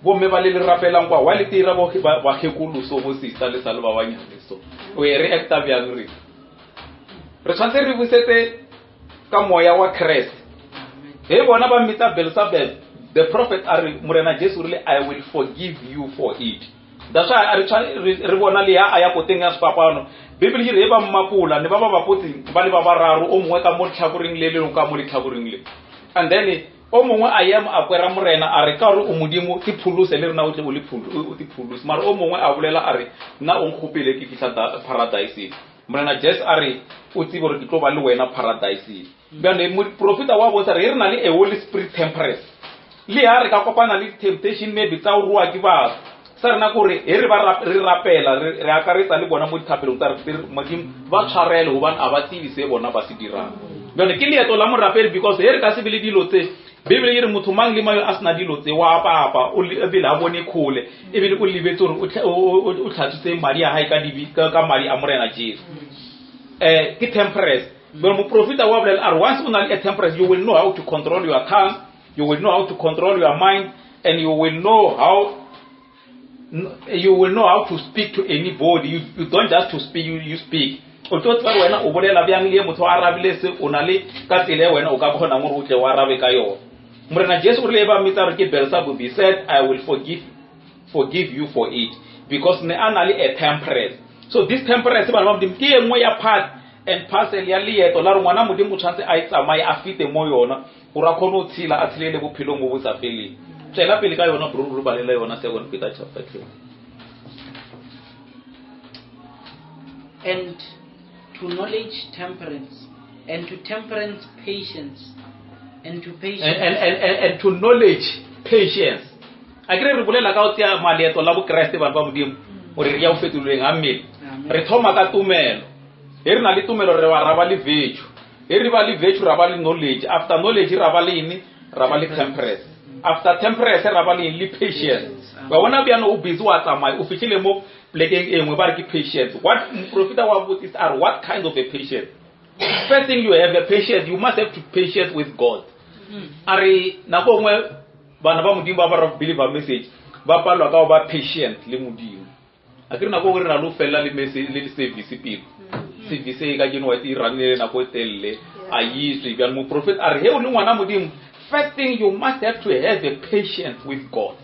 bomme ba le le rapelang kwa, wa le tira bo ba kgekolo so bo sister le sa le ba banyane so. O e re acta bjang re? Re tshwanetse re busetse ka moya wa Kreste. He bona ba mmitsa Beelzebub, the prophet a re Morena Jesu o rile, I will forgive you for it. That's why re tshwa-, re bona le ya a ya koteng ya sefapano. Bible e re e ba mmapola, ne ba ba bapotse ba le ba bararo, o mongwe ka mo letlhakoreng le, le lengwe ka mo letlhakoreng le. And then o mongwe a ema a kwera Morena a re, ka gore o Modimo, te pholose le rena o tle o le o te pholose. Mara o mongwe a bolela a re, nna o nkgopele ke fihla paradise. Morena Jesu a re, o tsebe gore ke tlo ba le wena paradise. Bjale moprofeta wa bontsha re re na le a Holy Spirit temperance. Le ha re ka kopana le temptation maybe tsa ho rua ke batho. Sa rena kore he re ba re rapela, re akaretsa le bona mo dithapelong tsa re, re Modimo ba tshwarele hobane a ba tsebe se bona ba se dirang. Bjale ke leeto la morapedi, because he re ka se be le dilo tse, Bibele e re motho mang le mang a sena dilo tse wa papa, o le, ebile ha bone kgole, ebile o lebetse hore o o tlhatswitse madi a hae ka dibi, ka madi a Morena Jesu. Ke temperance. But moprofeta wa bolela a re once o na le a temperance, you will know how to control your tongue, you will know how to control your mind, and you will know how you will know how to speak to anybody. You don't just to speak, you speak. O tlo tseba wena o bolela bjang le motho a arabile se o na le ka tsela e wena o ka kgonang gore o tle o arabe ka yona. Morena Jesu o rile ba mmitsa re ke Beelzebub, he said, I will forgive you for it, because ne a na le a temperance. So this temperance bana ba Modimo ke e nngwe ya part and parcel ya leeto la re ngwana Modimo o tshwanetse a e tsamaye a fete mo yona gore a kgone go tshela a tshelele bophelong bo bo sa feleng. Tswela pele ka yona bro, re balela yona 2 Peter chapter 2. And to knowledge temperance, and to temperance patience, and to patience And to knowledge patience. A ke re re bolela ka ho tseya maleeto la bokreste bana ba Modimo gore re ya ho fetolweng ha mmele. Amen. Re thoma ka tumelo. He re na le tumelo re ba ra ba le virtue. He re ba le virtue ra ba le knowledge. After knowledge ra ba le eng? Ra ba le temperance. After temperance ra ba le eng? Le patience. Wa bona bjano o busy wa tsamaya o fihlile mo plekeng e nngwe ba re ke patience. What moprofeta wa botsisa a re what kind of a patience? First thing, you have a patience. You must have to patience with God. A re nako nngwe bana ba Modimo ba ba ra believer message ba palelwa ka go ba patient le Modimo. A ke re nako nngwe re na le go felela le message le service pele. Service e ka keno wa e ranele nako e telele a yiswe bjale moprofeta a re he o le ngwana Modimo, first thing you must have to have a patience with God.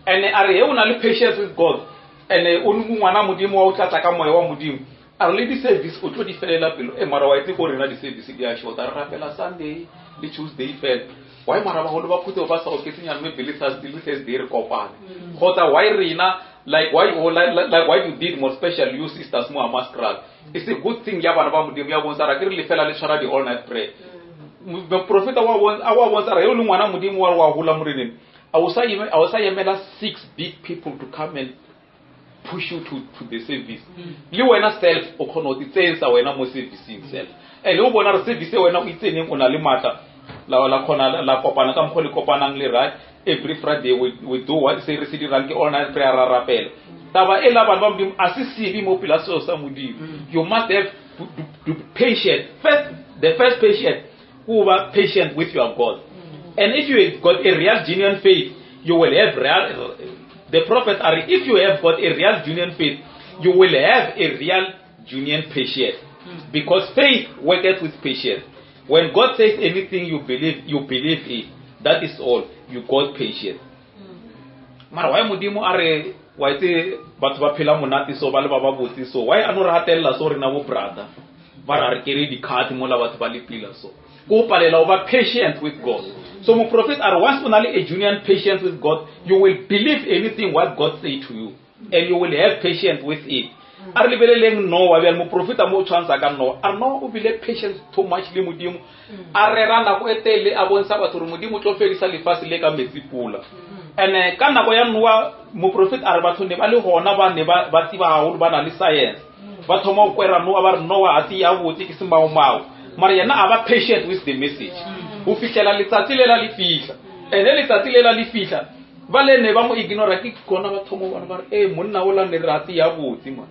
And a re he o na le patience with God and o le ngwana Modimo wa o tlatsa ka moya wa Modimo, a re le di-service o tlo di felela pelo. E mara wa itse ko rena di-service di a shota, re rapela Sunday le Tuesday fela. Why mara bagolo ba phuthego ba sa oketsenyana maybe le Thursday le Thursday re kopane? Kgotsa why rena like why or like, like why you did more special you sisters mo Hammanskraal? It's a good thing ya bana ba Modimo ya bontsha ra ke re lefela le tshwara di all night prayer. Moprofeta wa bon a wa bontsha re o le ngwana Modimo wa wa hola moreneng, a o sa eme, a o sa emela 6 big people to come and push you to the service. Le wena self o kgona go tsentsha wena mo serviceng self, and o bona re service wena o itseneng o na le matla la la kgona la kopana ka mokgwa le kopanang le right every Friday we do what se re se dirang ke all night prayer, ra rapela. Taba e la bana ba Modimo a se sebe mo pela seo sa Modimo. You must have to be patient first. The first patient, go ba patient with your God. And if you have got a real genuine faith, you will have real, the prophet are, if you have got a real genuine faith, you will have a real genuine patience, because faith worketh with patience. When God says anything, you believe, you believe it. That is all. You got patience. Mara why Modimo a re wa itse batho ba phela monate so ba le ba ba botse so, why a no re hatelela so rena bo brother ba ra re kere di-card mola batho ba le pila so? Ko palela o ba patient with God. So moprofet a re once o na le a genuine patience with God, you will believe anything what God say to you and you will have patience with it. A re lebeleleng Noah bjale. Moprofeta mo o tshwantsha ka Noah, a re Noah o bile patience too much le Modimo, a rera nako e telele a bontsha batho gore Modimo o tlo fedisa lefatshe le ka metsi pula. And ka nako ya Noah, moprofeta a re batho ne ba le gona ba ne ba tseba haholo, ba na le science, ba thoma go kwera Noah, ba re Noah a tse ya botse ke semaomao. Mara yena a ba patient with the message go fihlela letsatsi le la le fihla. And letsatsi le la le fihla, ba le ne ba mo ignora, ke kona ba thoma bona ba re e monna o la ne re a tse ya botse man,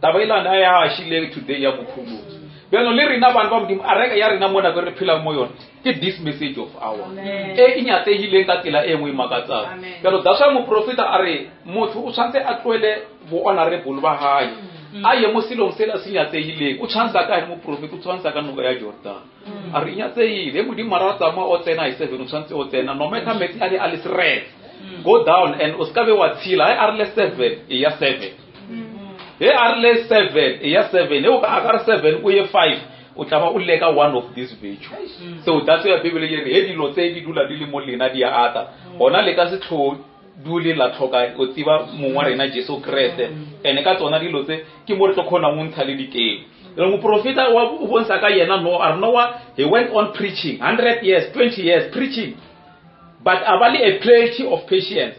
taba e lane a ya ashile today ya mopholosi. Bjano le rena bana ba Modimo, a reka ya rena mo nako re phelang mo yona ke this message of our e e nyatsegileng ka tsela e nngwe e makatsang. Bjalo that's why moprofeta a re motho o tshwanetse a tlohele bo honorable ba hae, a ye mo selong sela se nyatsegileng. O tshwantsha ka eng moprofeta? O tshwantsha ka noka ya Jordan. A re e nyatsegile Modimo, mara a tsamaya o tsena e 7, o tshwanetse o tsena no matter metsi a le a le seretse, go down and o ska be wa tshila. He a re le 7 e ya 7, he a re le 7 e ya 7, he o ka a ka re 7 o ye 5, o tla ba o leka one of these virtue. So that's why Bible e re he dilo tse di dula di le mo lena di a ata, gona le ka se tlho dule la tlhoka o tseba mongwe wa rena Jesu Kreste. And ka tsona dilo tse ke mo re tlo kgonang o ntsha le dikeng. Re moprofeta wa o bontsha ka yena Noah, a re Noah, he went on preaching 100 years, 20 years preaching, but a ba le a plenty of patience.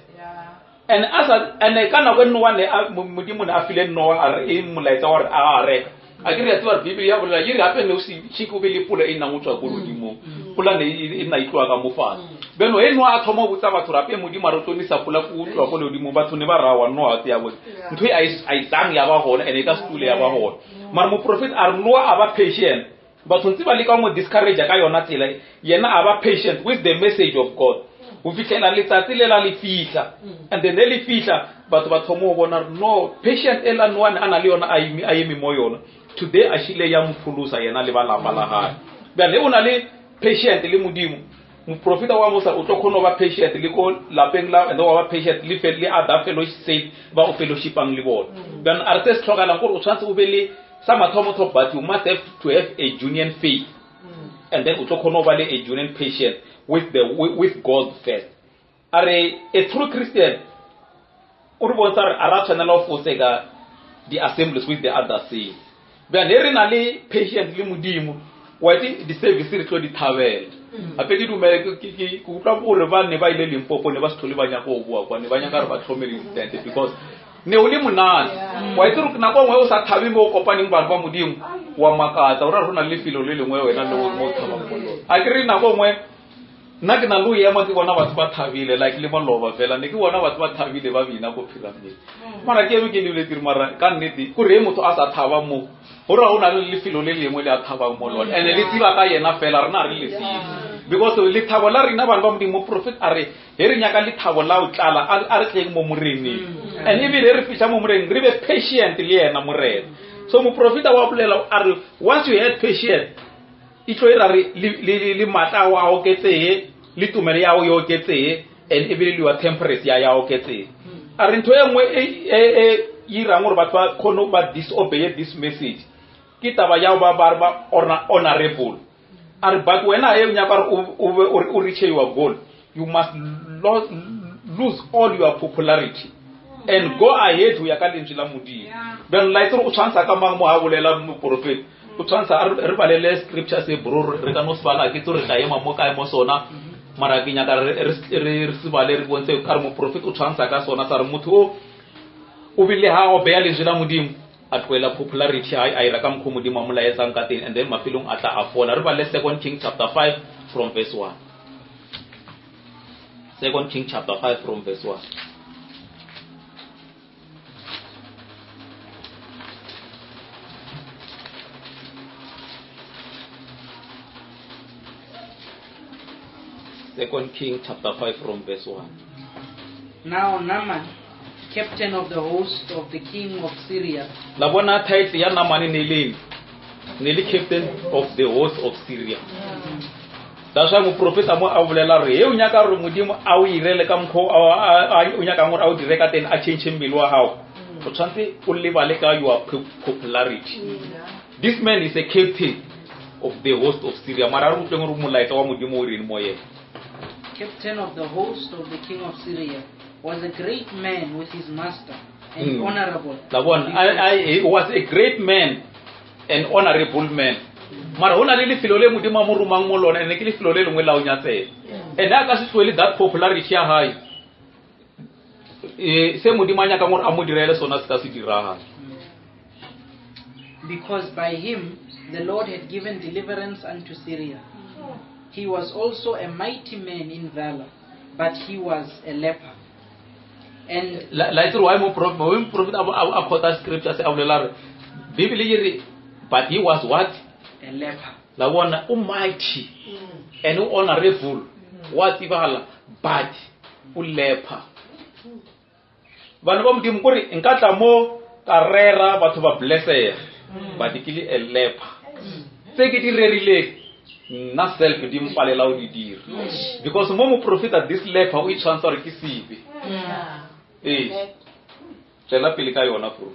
And as a, and ka nako e Noah ne a Modimo ne a file Noah a re e molaetsa wa re a reka a ke re ya tseba re Bible ya bolela e re gape ne o se tšhike o be le pula e nnang o tswa ko lodimong, pula ne e nna e tloa ka mo fatshe. Bjano he Noah a thoma go botsa batho rape Modimo a re o tlo nisa pula ko tloa ko legodimong, batho ne ba rawa Noah tse ya botse ntho e a e tsang ya ba gona and e ka se tule ya ba gona. Mara moprofeta a re Noah a ba patient, batho ntse ba leka go mo discourage ka yona tsela e, yena a ba patient with the message of God go fitlhela letsatsi le la le fihla. And then le le fihla, batho ba thoma go bona re no patient e la Noah ne a na le yona, a eme, a eme mo yona today a šile ya mo pholosa yena le ba lapa la gae. Bjale o na le patient le Modimo, moprofeta wa mosa o tlo kgona go ba patient le ko lapeng la, and wa ba patient le le other fellowship ba o fellowshipang le bona. Bjale a re se se tlhokalang gore o tshwanetse o be le sa mathomo, but you must have to have a genuine faith, and then o tlo kgona go ba le a genuine patient with God first. A re a true Christian o re bontsha re a ra tshwanela go foseka di-assemblies with the other saints. Bjale re na le patient le Modimo, wa itse di-service re tlo di thabela gape. Ke dumele ke utlwa gore ba ne ba ile Limpopo, ne ba se tlhole ba nyaka go boa kwa, ne ba nyaka gore ba tlhomele ditente because ne o le monate. Wa itse gore nako nngwe o sa thabe mo o kopaneng bana ba Modimo, wa makatsa o ra re go na le lefelo le lengwe wena le mo o thabang mo lone. A ke re nako nngwe Nna ke na le o ema ke bona batho ba thabile like le maloba fela ne ke bona batho ba thabile ba bina ko pyramid. Mara ke eme ke lebeletse re mara ka nnete kore e motho a sa thaba mo go ra go na le lefelo le lengwe le a thabang mo lone and le tseba ka yena fela rena re le tsebe because lethabo la rena bana ba modimo prophet a re he re nyaka lethabo la o tlala a re tleng mo moreneng and ebile re fitlha mo moreneng re be patient le yena morena so moprofeta wa bolela a re once you had patient e tlo ira re le maatla ao a oketsege le tumelo ya go e oketsege and ebile le your temperance ya ya oketsege a re ntho e nngwe e e irang gore batho ba kgone ba disobeye this message ke taba ya ba ba ba honorable a re but wena e o nyaka gore o reach your goal you must lose all your popularity and go ahead go ya ka lentswe la modimo then la itse gore o tshwantsha ka mang mo ha bolela moporofeta o tshwantsha a re balele scripture se bro re ka no se bala ke tse re tla ema mo kae mo sona mara ke nyaka re se bale re bontshe ka re moporofeta o tshwantsha ka sona sa re motho o o bile ha o beya lentswe la modimo a tlohela popularity a a ira ka mokgwa modimo a mo laetsang ka teng and then mafelong a tla a fola re bale second king chapter 5 from verse 1 second king chapter 5 from verse 1 Second King chapter 5 from verse 1. Now Naaman, captain of the host of the king of Syria. La bona title ya Naaman ne le ne le captain of the host of Syria. That's why moprofeta mo a bolela re he o nyaka gore modimo a o irele ka mokgwa o nyakang gore a o dire ka teng a change mmele wa gago o tshwanetse o lebale ka your popularity this man is a captain of the host of Syria mara a re utlweng gore molaetsa wa modimo o reng mo yena Captain of the host of the king of Syria was a great man with his master and honorable. La bona he was a great man and honorable man mara go na le lefelo le modimo a mo romang mo lone ene ke lefelo le lengwe la o nyatsela ene a ka se tloele that popularity ya gae e se modimo a nyakang gore a mo direle sona se ka se diragala Because by him the Lord had given deliverance unto Syria. He was also a mighty man in valor, but he was a leper. And la itse why mo prophet a quota scripture se a bolela re bibele e re but he was what a leper la bona o mighty and o honorable wa tsebagala but o leper bana ba modimo kore nka tla mo ka rera batho ba blessega but ke le a leper tse ke di rerileng nna self di mpalela o di dira because mo moprofeta this leper o itshwantsha gore ke sebe ee tswela pele ka yona bro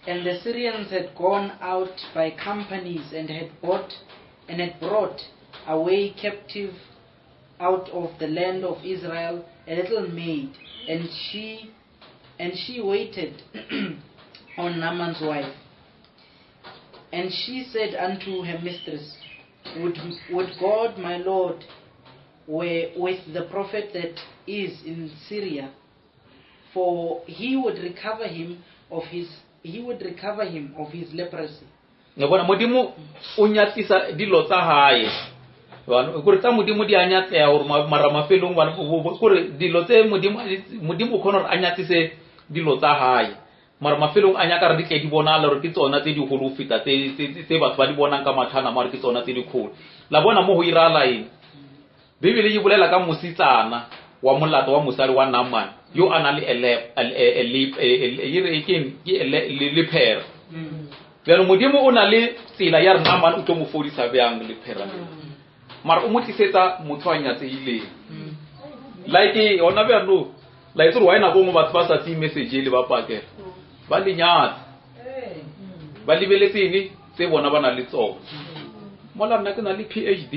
And the Syrians had gone out by companies and had bought and had brought away captive out of the land of Israel a little maid, and she and she waited on Naaman's wife. And she said unto her mistress, Would, would God my Lord were with the prophet that is in Syria, for he would recover him of his he would recover him of his leprosy. Ne bona modimo o nyatsisa dilo tsa hae kore tsa modimo di a nyatsega gore mara mafelong kore dilo tse modimo modimo o kgona gore a nyatsise dilo tsa hae mara mafelong a nyaka re di tle di bonala gore ke tsona tse digolo go feta tse batho ba di bonang ka matlhana mare ke tsona tse dikgolo la bona mo go irala eng bibele e bolela ka mosetsana wa molato wa mosadi wa Naaman yo a nang le lephera bjalo modimo o na le tsela ya re Naaman o tlo mo fodisa bjang lephera le mara o mo tlisetsa motho a nyatsegileng like gona bjalo la itse gore why nako nngwe batho ba sa tseye message e le ba pakela ba le nyatsa ba lebeletse eng tse bona ba na le tsona mola nna ke na le phd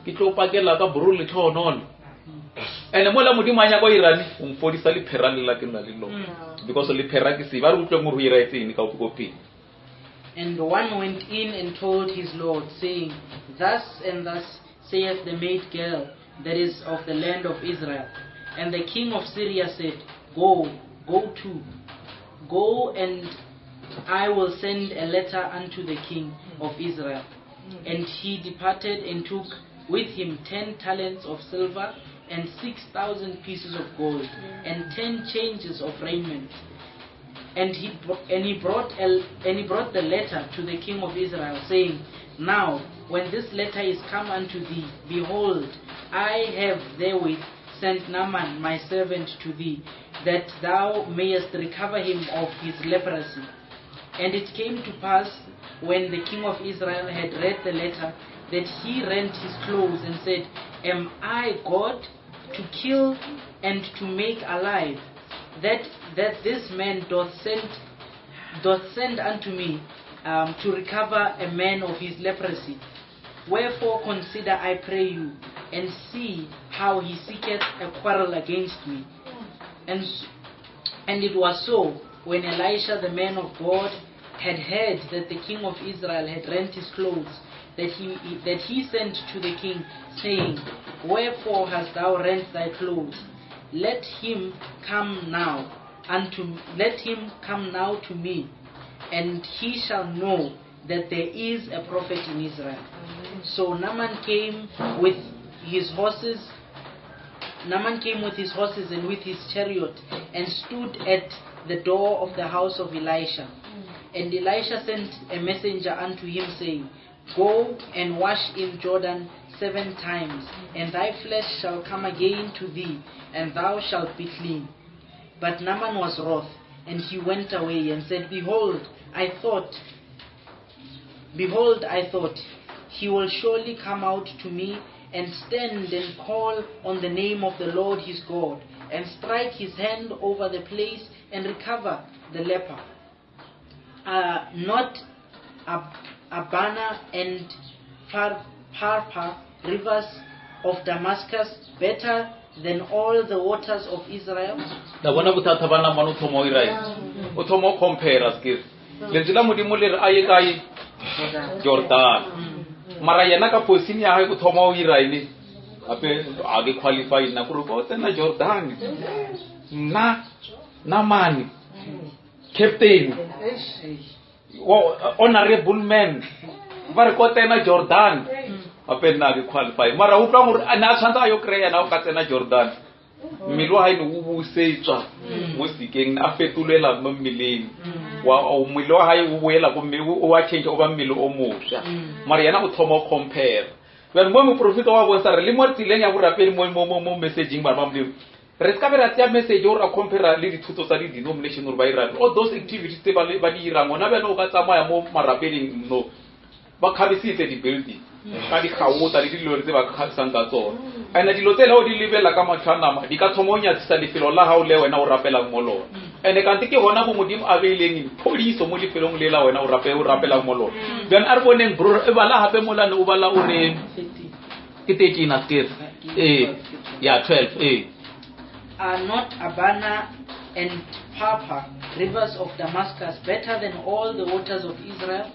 ke tlo pakela ka bro le tlhonolo and mola modimo a nyaka o irane o mfodisa lephera le la ke nna le lona because lephera ke se ba re utlweng gore o iraetse eng ka ko pele And one went in and told his lord, saying, Thus and thus saith the maid girl that is of the land of Israel. And the king of Syria said, Go, go to, go, and I will send a letter unto the king of Israel. And he departed and took with him 10 talents of silver and 6,000 pieces of gold and 10 changes of raiment. And he brought the letter to the king of Israel, saying, Now, when this letter is come unto thee, behold, I have therewith sent Naaman my servant to thee, that thou mayest recover him of his leprosy. And it came to pass, when the king of Israel had read the letter, that he rent his clothes and said, Am I God to kill and to make alive, that this man doth send unto me to recover a man of his leprosy? Wherefore consider, I pray you, and see how he seeketh a quarrel against me. And it was so, when Elisha the man of God had heard that the king of Israel had rent his clothes, that he sent to the king, saying, Wherefore hast thou rent thy clothes? Let him come now to me, and he shall know that there is a prophet in Israel. So Naaman came with his horses. Naaman came with his horses and with his chariot, and stood at the door of the house of Elisha. And Elisha sent a messenger unto him, saying, Go and wash in Jordan 7 times, and thy flesh shall come again to thee, and thou shalt be clean. But Naaman was wroth, and he went away and said, Behold, I thought, he will surely come out to me and stand and call on the name of the Lord his God, and strike his hand over the place and recover the leper. Not Abana and Pharpar, rivers of Damascus, better than all the waters of Israel? La bona bothata ba Naaman o thoma o ira eng? O thoma o compare skills. Lentswe la Modimo le re a ye kae? Jordan. Mara yena ka position ya hae o thoma o ira eng? Gape a ke qualify nna gore o tsena Jordan. Nna Naaman captain, honorable man, ba re ko tsena Jordan. Gape nna ke qualify. Mara utlwa gore a ne a tshwanetse a yo kry-a yena o ka tsena Jordan. Mmele wa hae ne o busetswa mo sekeng, a fetolela mo mmeleng. Mmele wa hae o boela ko mme o wa change o ba mmele o mosha. Mara yena o thoma o compare. Bjale mo moprofeta wa bontsha re le mo tseleng ya borapedi mo messaging bana ba Modimo. Re se ka be ra tseya message o ra compare le dithuto tsa di-denomination gore ba irang. All those activities tse ba di irang, gona bjale o ka tsamaya mo marapeding no. Ba kgabisitse di-building ka digauta le dilo tse ba kgabisang ka tsona. And dilo tsela o di lebella ka matlho a nama di ka thoma o nyatsisa lefelo la gago le wena o rapelang mo lona. And kante ke gona bo Modimo a beileng phodiso mo lefelong le la wena o rapelang mo lona. Bjale a re boneng bro, e bala gape molane o bala o re ke 13 a skere. Ya 12 eh. Are not Abana and Pharpar, rivers of Damascus, better than all the waters of Israel?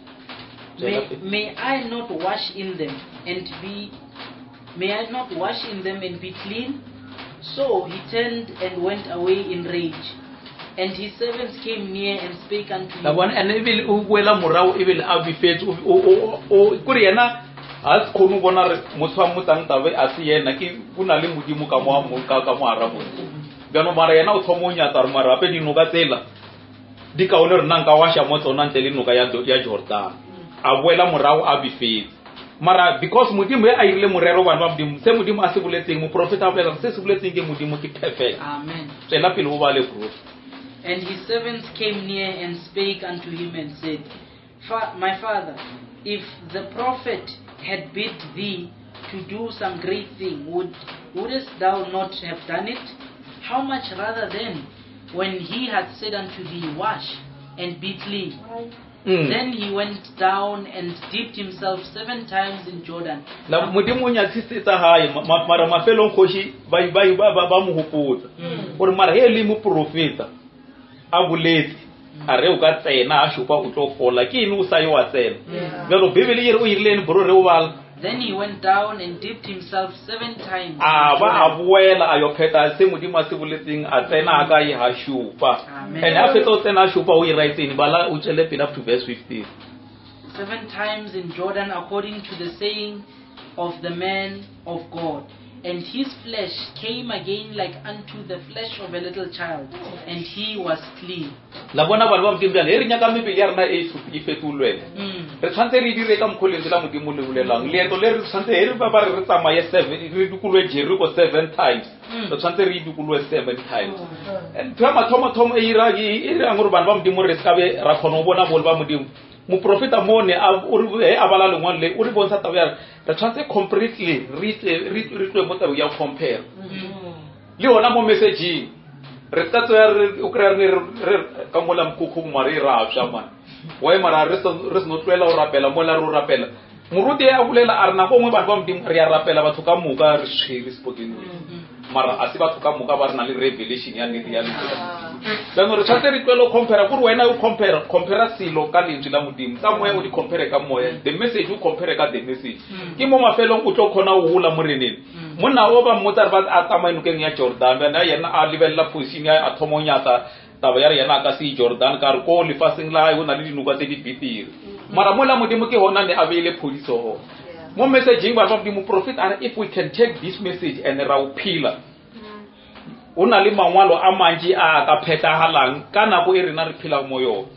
May I not wash in them and be clean? So he turned and went away in rage. And his servants came near and spake unto him. La bona ene ebile o boela morago ebile a bifetse o kore yena ha se kgone ho bona re motho wa motsang tabe a se yena ke o na le Modimo ka mo ka mo hara motho. Bjano mara yena o thoma o nyatsa re mara hape dinoka tsela di kaone re nna nka washa mo tsona ntle le noka ya Jordan. A boela morago a bifetse. Mara because Modimo a irile morero bana ba Modimo, se Modimo a se boletseng, moprofeta a bolela se se boletseng ke Modimo ke perfect. Amen. Tswela pele o bale bro. And his servants came near and spake unto him and said, My father, if the prophet had bid thee to do some great thing, wouldest thou not have done it? How much rather then, when he had said unto thee, Wash and be clean? Then he went down and dipped himself 7 times in Jordan. La Modimo o nyatsisitse hae, mara mafelong kgoši ba mo hopotsa. Gore mara he le moprofeta a boletse, a re o ka tsena a šupa o tlo fola, ke eng o sa ye wa tsena? Bjalo Bibele e re o irile eng bro re o bala? Then he went down and dipped himself 7 times. A ba a boela a yo phetha se Modimo a se boletseng, a tsena a ka e ha šupa. And a fetsa o tsena a šupa o ira etseng, bala o tswele pele up to verse 15. 7 times in Jordan, according to the saying of the man of God. And his flesh came again like unto the flesh of a little child, and he was clean. La bona bana ba Modimo bjale, ge re nyaka mebele ya rena e e fetolwe, Mm. re tshwanetse re dire ka mokgwa lentswe la Modimo le bolelang. Leeto le re tshwanetse ge re ba ba re re tsamaye seven, re dikoloe Jericho seven times, re tshwanetse re e dikoloe seven times. Ntho ya mathomo-thomo e ira e e dirang gore bana ba Modimo re sekabe ra kgona go bona bolo ba Modimo. Moprofeta mo ne a o re he a bala lengwalo le o re bontsha taba ya re re tshwanetse completely re tle re re tloe mo tabeng ya go compare le yona mo messageng. Re ka tsoya re o kry-a re ne re ka mola mokhukhung mare e rapša man why mara re se no tloela go rapela mola re o rapela. Moruti a bolela a re nako nngwe batho ba Modimo re ya rapela batho ka moka re tshwere spoken word, mara a se batho ka moka ba re na le revelation ya nnete ya lentswe la Modimo. Jaanong re tshwanetse re tlwele go compare, kore wena o compare, compare selo ka lentswe la Modimo, tsa moya o di compare ka moya, the message o compare ka the message. Ke mo mafelong o tlo kgona go gola moreneng. Monna o ba mmotsa re ba a tsamaye nokeng ya Jordan, bjana yena a lebelela position ya a thoma go nyatsa taba ya re yena a ka se ye Jordan, ka re ko lefaseng la gae go na le dinoka tse di betere. Mara mola Modimo ke gona ne a beile phodiso gona. Mo messageng batho ba Modimo, prophet a re if we can take this message and ra o phela, o na le mangwalo a mantši a ka phethagalang ka nako e rena re phelang mo yona.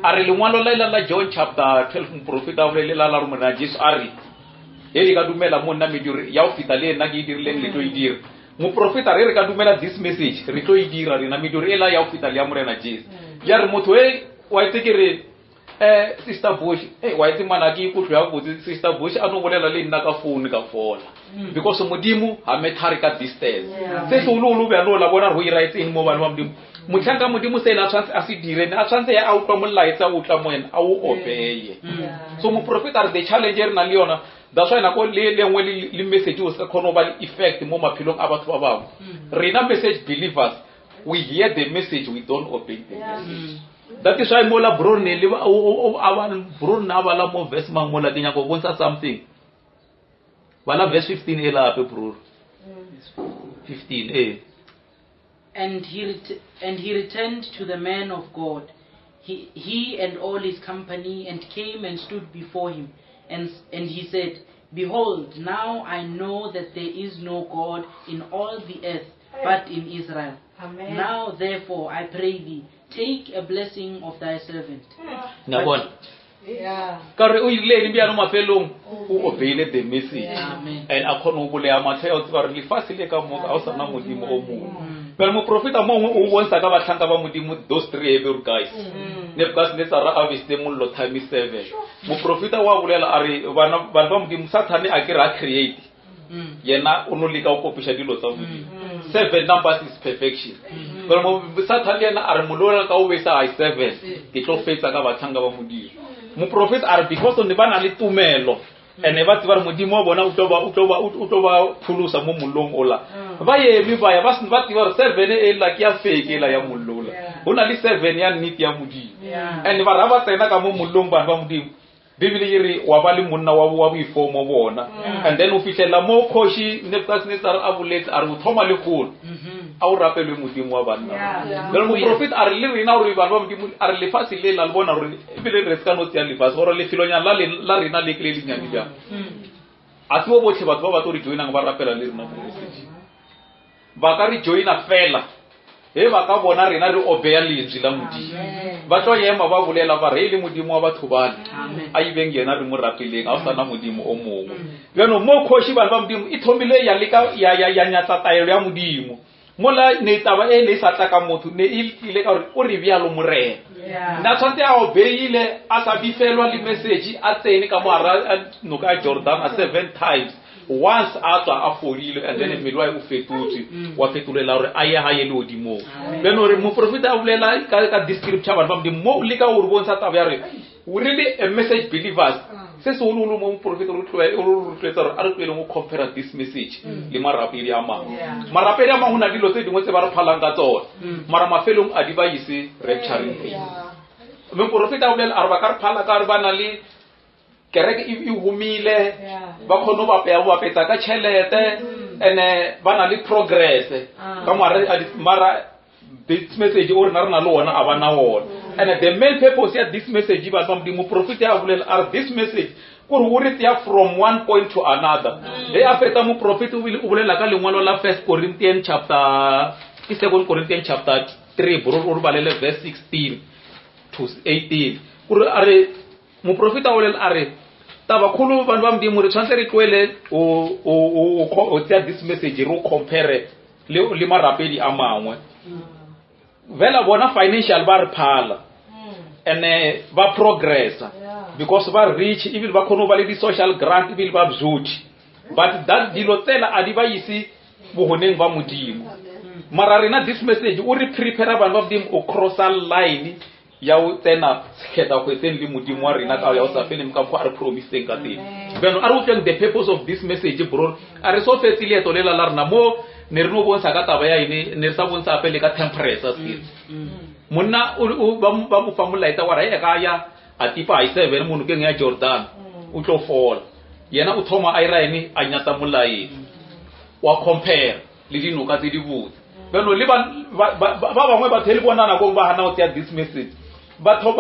A re lengwalo la la John chapter 12, moprofeta a bolele la la re Morena Jesu a re he le ka dumela mo nna mediro ya go feta le nna ke e dirileng le tlo e dira. Moprofeta re re ka dumela this message re tlo e dira rena mediro e la ya go feta le ya Morena Jesu. Ya re motho e wa itse ke re Sister Bush, wa itse ngwana ke ikutlwe ya botse Sister Bush a no bolela le nna ka phone ka fola. Because Modimo ha methare ka distance. Se se o lo bjalo la bona go ira etseng mo bana ba Modimo. Motlhanka Modimo se ena a tshwanetse a se dire, ne a tshwanetse ya a utlwa molaetsa o tla mo ena a o obeye. So moprofeta re the challenge e re nang le yona, that's why nako le le nngwe le le message o se kgone go ba le effect mo maphelong a batho ba bangwe. Rena message believers, we hear the message, we don't obey the message. That is why mola bro ne le o o a ba bro nna bala mo verse mang mola ke nyaka go bontsha something. Bala verse 15 e lape bro. 15 eh. And he returned to the man of God, he and all his company, and came and stood before him. And he said, Behold, now I know that there is no God in all the earth but in Israel. Amen. Now therefore I pray thee, take a blessing of thy servant. Nabona. Yeah. Ka re o ile eng bjalo mafelong, o obeyile the message. Amen. And a kgone go bolea matlho ya o tseba gore lefatshe le ka moka ga o sana Modimo o mongwe. Bjale moprofeta mongwe o bontsha ka batlhanka ba Modimo those three Hebrew guys. Nebuchadnezzar a besitse mollo times 7. Moprofeta wa bolela a re bana ba Modimo Sathane a ke re a create. Yena o no leka go kopiša dilo tsa Modimo. 7 numbers is perfection. Bjale mo Sathane yena a re mollo ka o besa ai 7 ke tlo fetsa ka batlhanka ba Modimo. Moprofeta a re because ne ba na le tumelo and ba tseba gore Modimo wa bona o tlo ba o tlo ba o tlo ba pholosa mo mollong ola. Ba eme ba ya ba se ba tseba gore 7 e la ke ya fake la ya mollo ola. Ho na le 7 ya nnete ya Modimo. And ba ra ba tsena ka mo mollong bana ba Modimo. Bibele e re wa ba le monna wa boifomo bona. And then o fihlela mo kgoši Nebuchadnezzar a boletse a re o thoma le kgolo. A o rapelwe Modimo wa banna. Jwale moprofeta a re le rena gore bana ba Modimo a re lefatshe le la le bona gore ebile re se ka no tseya lefatshe gore lefelonyana la rena le ke le lenyane bjang. A se bo botlhe batho ba ba tlo re joinang ba rapela le rena mo message. Ba ka re joina fela he ba ka bona rena re obeya lentswe la Modimo. Ba tlo ema ba bolela ba re e le Modimo wa batho bale. A ibeng yena re mo rapeleng, ha o sana Modimo o mongwe. Jaanong mo kgoši bana ba Modimo e thomile ya leka ya nyatsa taelo ya Modimo. Mola ne taba e ne e sa tla ka motho, ne e tlile ka gore o re bjalo Morena. Nna tshwanetse a obeile a sa bifelwa le message a tsene ka mo hara noka ya Jordan a 7 times. Once a tswa a fodile and then mmele wa o fetotswe, wa fetolela gore a ye hae lehodimong. Bjalo gore moprofeta a bolela ka this scripture bana ba Modimo, mo leka gore bontsha taba ya re we really a message believers. Se seholo mo moprofeta o re rotloetsa gore a re tloeleng go compare this message le marapedi a mangwe. Marapedi a mangwe ho na le dilo tse dingwe tse ba re phalang ka tsona, mara mafelong a di ba ise rapturing phase. Moprofeta a bolela a re ba ka re phala ka gore ba na le kereke e humile, ba kgone go bapea, go bapetsa ka tšhelete, and-e ba na le progress. Ka moare a di, mara this message o rena re na le ona, a ba na ona. And the main purpose ya this message, batho ba Modimo, moprofeta a bolela a re this message Kore o re tseya from one point to another. Ge a feta moprofeta o bile o bolela ka lengwalo la First Corinthian chapter, ke Second Corinthian chapter 3, bro, o re balele verse 16 to 18. Kore a re moprofeta o bolela a re tabakgolo vanhu va Modimo re tshwanetse re tloele o tseya this message re o compare le marapedi a mangwe. Vela bona financial ba re phala and ba progressa because ba rich, ebile ba kgone go ba le di-social grant, ebile ba bjotši, but that dilo tsela a di ba ise bogoneng ba Modimo. Mara rena this message o re prepare bana ba Modimo o crossa line ya o tsena sekgethakgwetseng le Modimo wa rena ka ya o sa feleng ka mokgwa a re promiseng ka teng. Bjano a re utlweng the purpose of this message, bro. A re so fetse leeto lela la rena mo ne re no bontsha ka taba ya ene, ne re sa bontsha gape le ka temperance skills. Monna ba mo fa molaetsa wa ra e ka ya a tipa a 7 mo nokeng ya Jordan, o tlo fola. Yena o thoma a ira ene a nyatsa molaetsa wa compare le dinoka tse di botse. Bjano le ba bangwe batho e le bona nakong ba gana go tseya this message, batho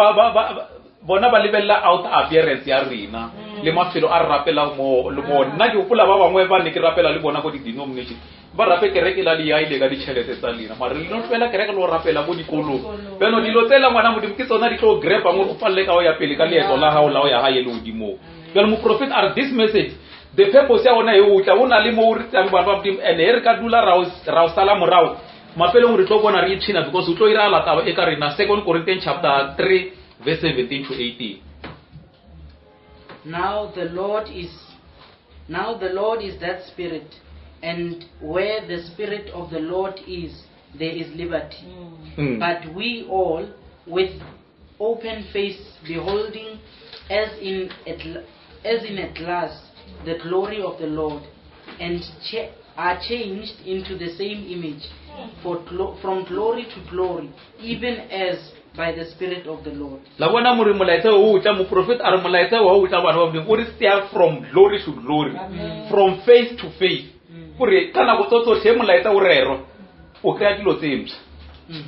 bona ba lebelela out appearance ya rena le mafelo a re rapelang mo le mo. Nna ke gopola ba bangwe ba ne ke rapela le bona ko di-denomination, ba rape kereke la le yaile ka ditšhelete tsa lena, mare le no tlogela kereke le go rapela mo dikolong. Bjano dilo tsela ngwana Modimo ke tsona di tlo grabang gore o palele ka go ya pele ka leeto la gago la go ya gae le godimong. Bjalo moprofeta a re this message the purpose ya ona e o tla o na le mo o re tseyang bana ba Modimo, and he re ka dula ra o sala morago mafelong re tlo bona re ipshina, because o tlo iragala taba e ka rena. 2 Corinthians chapter 3 verse 17 to 18. Now the Lord is that Spirit, and where the Spirit of the Lord is, there is liberty. But we all, with open face, beholding as in a glass the glory of the Lord, and are changed into the same image, from glory to glory, even as by the Spirit of the Lord. La bona more molaetsa o tla moprofeta a re molaetsa wa o tla bana ba Modimo o re steer from glory to glory, from faith to faith. Gore ka nako tso tsotlhe molaetsa o rerwa o kry-a dilo tse mpsha.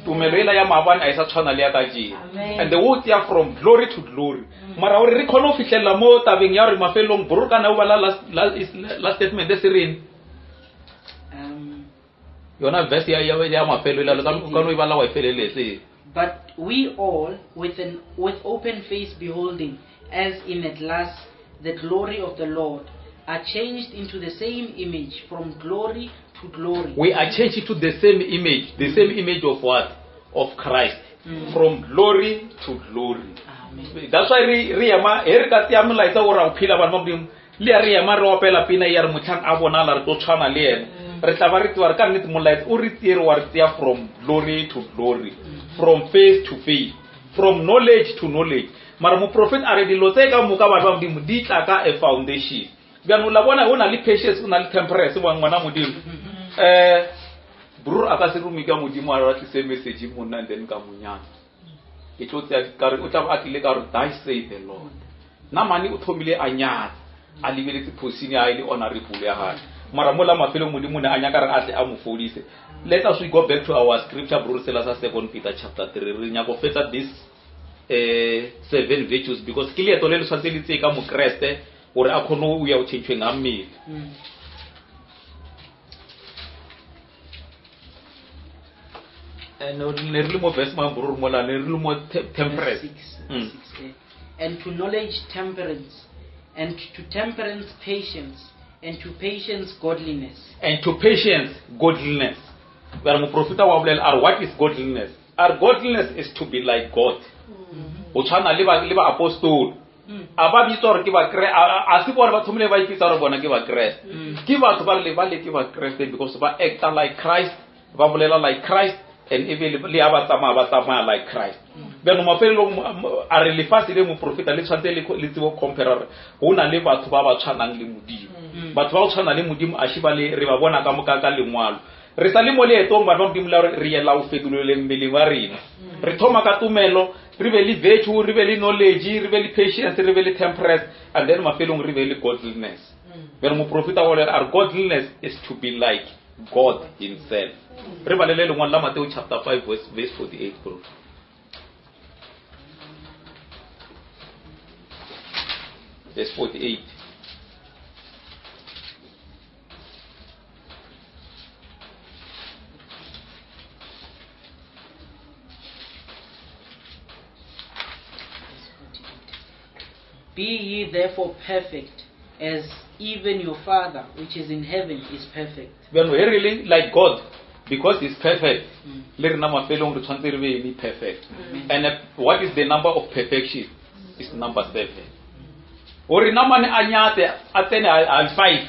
Tumelo ela ya maabane a e sa tshwana le ya kajeno. And the o tseya from glory to glory. Mara gore re kgone go fitlhelela mo tabeng ya gore mafelong bro kana o bala last statement e se reng? Yona verse ya mafelo ela, ka no e bala wa e feleletse. But we all, with open face beholding, as in a glass, the glory of the Lord, are changed into the same image from glory to glory. We are changed to the same image. The same image of what? Of Christ. From glory to glory. Amen. That's why re ema, he re ka tseya molaetsa o ra o phela bana ba Modimo, le ya re ema re opela pina ya re motlhang a bonala re tlo tshwana le ena. Re tla ba re tseba re ka nnete molaetsa o re tsere wa re tseya from glory to glory, from faith to faith, from knowledge to knowledge. Mara moprofeta a re dilo tse ka moka batho ba Modimo di tla ka a foundation. Bjano la bona o na le patience, o na le temperance wa ngwana Modimo. Bro a ka se rome ka Modimo a re tlise message monna and then ka monyana. Ke tlo tseya ka re o tla ba a tlile ka re thy say the Lord. Namane o thomile a nyatsa, a lebeletse phosini ya hae le honorable ya hae. Mara mola mafelong Modimo ne a nyaka re a tle a mo fodise. Let us we go back to our scripture, bro, sela sa 2 Peter chapter 3. Re nyaka go fetsa this 7 virtues because ke leeto le le tshwanetse le tseye ka Mokreste gore a kgone go ya go tšhentšhweng ga mmele. And ne re le mo verse mang, bro, re mola, ne re le mo temperance. Six, six, eh. And to knowledge temperance, and to temperance patience, and to patience godliness. And to patience godliness. Ba re moprofeta wa bolela a re what is godliness? A re godliness is to be like God. O tshwana le ba, le ba apostolo. A ba bitsa gore ke ba Kre-, a se bone ba thomile ba ipitsa gore bona ke ba Kreste. Ke batho ba le ba le ke ba Kreste because ba acta like Christ, ba bolela like Christ, and ebe le ya ba tsamaya, ba tsamaya like Christ. Bjano mafelelong, a re lefatshe le moprofeta le tshwanetse le tsebe go compare gore ho na le batho ba ba tshwanang le Modimo. Batho ba go tshwana le Modimo a shi ba le re ba bona ka moka ka lengwalo. Re sa le mo leetong bana ba Modimo la gore re yela ho fetoleleng mmeleng wa rena. Re thoma ka tumelo, re be le virtue, re be le knowledge, re be le patience, re be le temperance, and then mafelong re be le godliness. Bjalo moprofeta wa bolela a re godliness is to be like God himself. Re balele lengwalo la Mateo chapter 5 verse 48, bro. Verse 48. Be ye therefore perfect, as even your Father which is in heaven is perfect. Bjalo he re le like God because he's perfect le rena mafelong re tshwanetse re be eng perfect. And what is the number of perfection? Is number 7. Gore namane a nyatse a tsene a 5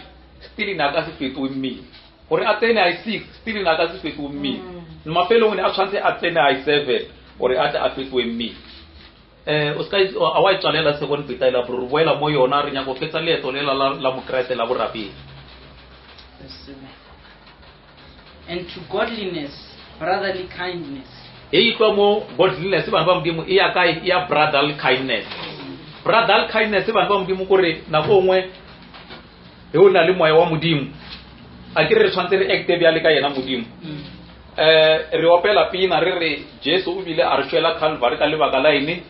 still ne a ka se fetoge mmele. Gore a tsene a 6 still ne a ka se fetoge mmele. Mafelong ne a tshwanetse a tsene a 7 gore a tle a fetoge mmele. Eh o ska a wa e tswalela second Peter ela bro re boela mo yona re nyaka go fetsa leeto lela la la mokreste la borapedi. Verse 7. And to godliness, brotherly kindness. E itlwa mo godliness bana ba modimo e ya kae? E ya brotherly kindness. Brotherly kindness bana ba modimo kore nako nngwe he o na le moya wa modimo a ke re re tshwanetse re acte bjale ka yena modimo. Re opela pina re re Jesu o bile a re shwela Calvary ka lebaka la eng?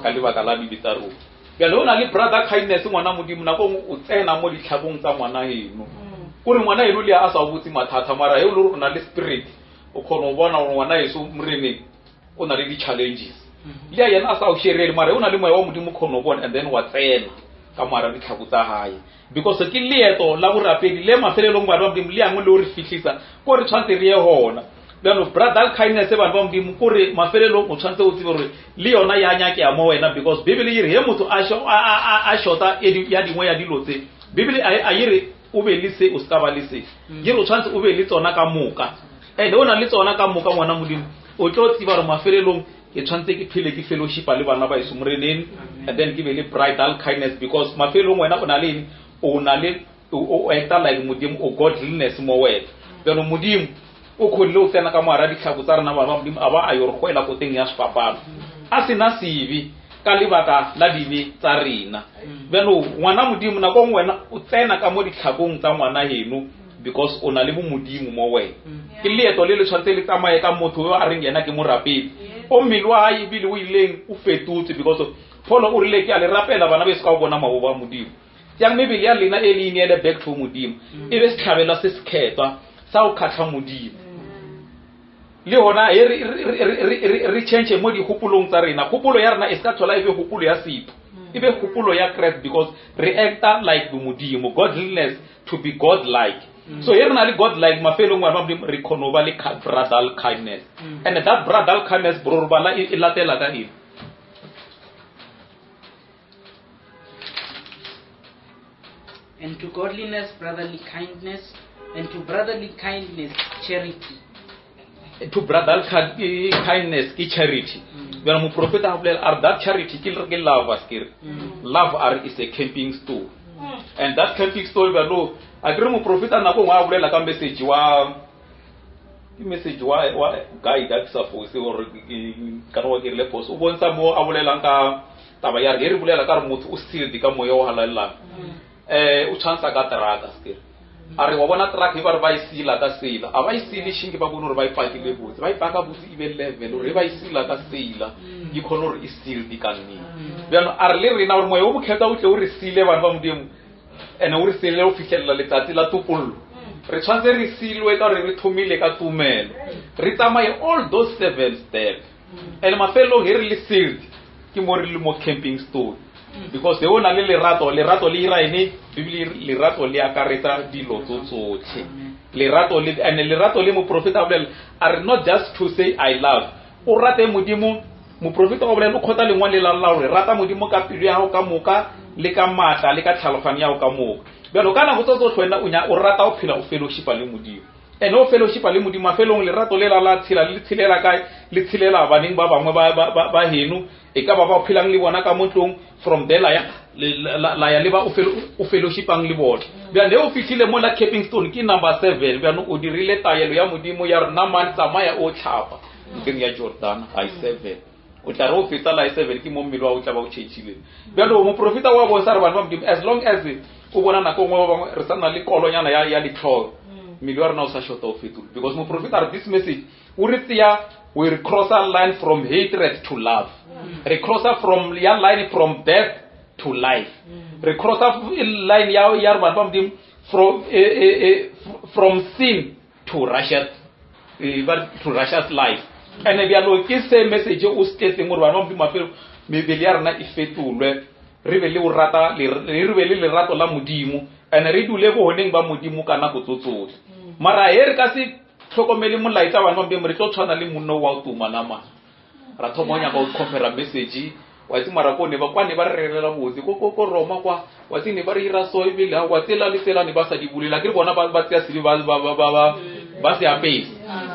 Ka lebaka la dibe tsa rona. Bjale o na le brother kindness ngwana modimo nako nngwe o tsena mo ditlhakong tsa ngwana eno. Kore ngwana eno le a sa o botse mathata mara he o le gore o na le spirit o kgona go bona gore ngwana eso moreneng o na le di-challenges. Le a yena a sa o sherele mara o na le moya wa modimo o kgona go bona and then wa tsena ka moara ditlhako tsa gae. Because ke leeto la borapedi le mafelelong bana ba modimo le yangwe le o re fitlhisa ko re tshwanetse re ye gona. Bjalo brother kindness bana ba modimo kore mafelelong o tshwanetse o tsebe gore le yona ya nyakea mo wena because Bibele e re he motho a shota ya dingwe ya dilo tse Bibele a e re o be le se o ska ba le se. E re o tshwanetse o be le tsona ka moka. And o na le tsona ka moka ngwana modimo o tlo tseba gore mafelelong ke tshwanetse ke phele ke fellowshipa le bana ba eso moreneng and then ke be le bridal kindness because mafelelong wena o na le eng? O na le o acta like modimo o godliness mo wena. Bjalo modimo o kgonile o tsena ka moara ditlhako tsa rena bana ba modimo a ba a yo re goela koteng ya sefapano a sena sebe ka lebaka la dibe tsa rena. Bjalo ngwana modimo nako nngwe wena o tsena ka mo ditlhakong tsa ngwana heno because o na le bomodimo mo wena. Ke leeto le le tshwanetse le tsamaye ka motho yo a reng yena ke morapedi. O mmele wa hae ebile o ileng o fetotse because Paul o rile ke a le rapela bana beso ka go bona mabobo a modimo. Yang mebele ya lena e le ineele back to modimo. E be setlhabelo se sekhetwa sa go kgatlha modimo. Le gona he re change mo dikgopolong tsa rena. Kgopolo ya rena e se ka tlhola e be kgopolo ya setho. E be kgopolo ya Christ because re acta like modimo. Godliness to be God-like. So he re na le God-like mafelong bana ba modimo re kgona go ba le brotherly kindness. And that brotherly kindness bro re bala e latela ka eng? And to godliness, brotherly kindness, and to brotherly kindness, charity. To brotherly kindness ke charity. Bjalo moprofeta a bolela a re that charity ke ke love a sekere. Love a re is a camping stone. And that camping stone bjalo a kere moprofeta nako nngwe a bolela ka message wa ke message wa wa guide a ke sa fose gore kana wa ke rile phoso o bontsha mo a bolelang ka taba ya re he re bolela ka re motho o sealed ka moya o halalelang. O tshwantsha ka truck sekere. A re wa bona truck e ba re ba e seala ka sela. A ba e seale shinke ba bone gore ba e pakile botse. Ba e paka botse e be level gore ba e seala ka sela e kgone gore e sealed ka nnete. Bjalo a re le rena gore moya o mokgethwa o tle o re seale bana ba modimo and o re seale go fitlhelela letsatsi la topollo. Re tshwanetse re sealwe ka gore re thomile ka tumelo. Re tsamaye all those 7 steps. And mafelong he re le sealed ke mo re le mo camping stone. Because he o na le lerato, lerato le ira ene, Bibele e re lerato le akaretsa dilo tso tsotlhe. Lerato le, and lerato le moprofeta a bolela, a re not just to say I love. O rate modimo, moprofeta wa bolela o kgotha lengwalo le la la gore rata modimo ka pelo ya gago ka moka le ka maatla le ka tlhaloganyo ya gago ka moka. Bjalo ka nako tso tsotlhe wena o nya o rata go phela o fellowshipa le modimo. And o fellowshipa le modimo mafelong lerato le la la tshela le tshelela kae, le tshelela baneng ba bangwe ba heno e ka ba ba phelang le bona ka mo ntlong, from there la ya la ya le ba o fellowshipang le bona. Bjale o fihlile mo la Camping Stone ke number 7 bjalo o dirile taelo ya modimo ya rena man tsamaya o tlhapa nokeng ya Jordan hi 7. O tla re o fetsa la 7 ke mo mmele wa o tla ba o tšhetšhile. Bjalo moprofeta wa bontsha re bana ba modimo as long as o bona nako nngwe ba bangwe re sa na le kolonyana ya letlholo mmele wa rena o sa shota o fetole because moprofeta re this message o re tseya we cross a line from hatred to love. Re crossa from ya line from death to life. Re crossa line ya ya re bana ba Modimo from from sin to righteous ba to righteous life. And bjalo ke se message o se tletseng gore bana ba Modimo mafelo mebele ya rena e fetolwe, re be le o rata re be le lerato la Modimo, and re dule bogoneng ba Modimo ka nako tso tsotlhe. Mara he re ka se tlhokomele molaetsa bana ba Modimo, re tlo tshwana le monno wa o tuma nama. Ra thoma o nyaka o compare message, wa itse mara ko ne ba kwa ne ba re rerela botse ko ko ko Roma kwa, wa itse ne ba re ira so ebile ha wa tsela le tsela ne ba sa di bulela, ke re bona ba ba tseya sebe ba ba ba ba ba ba se apese,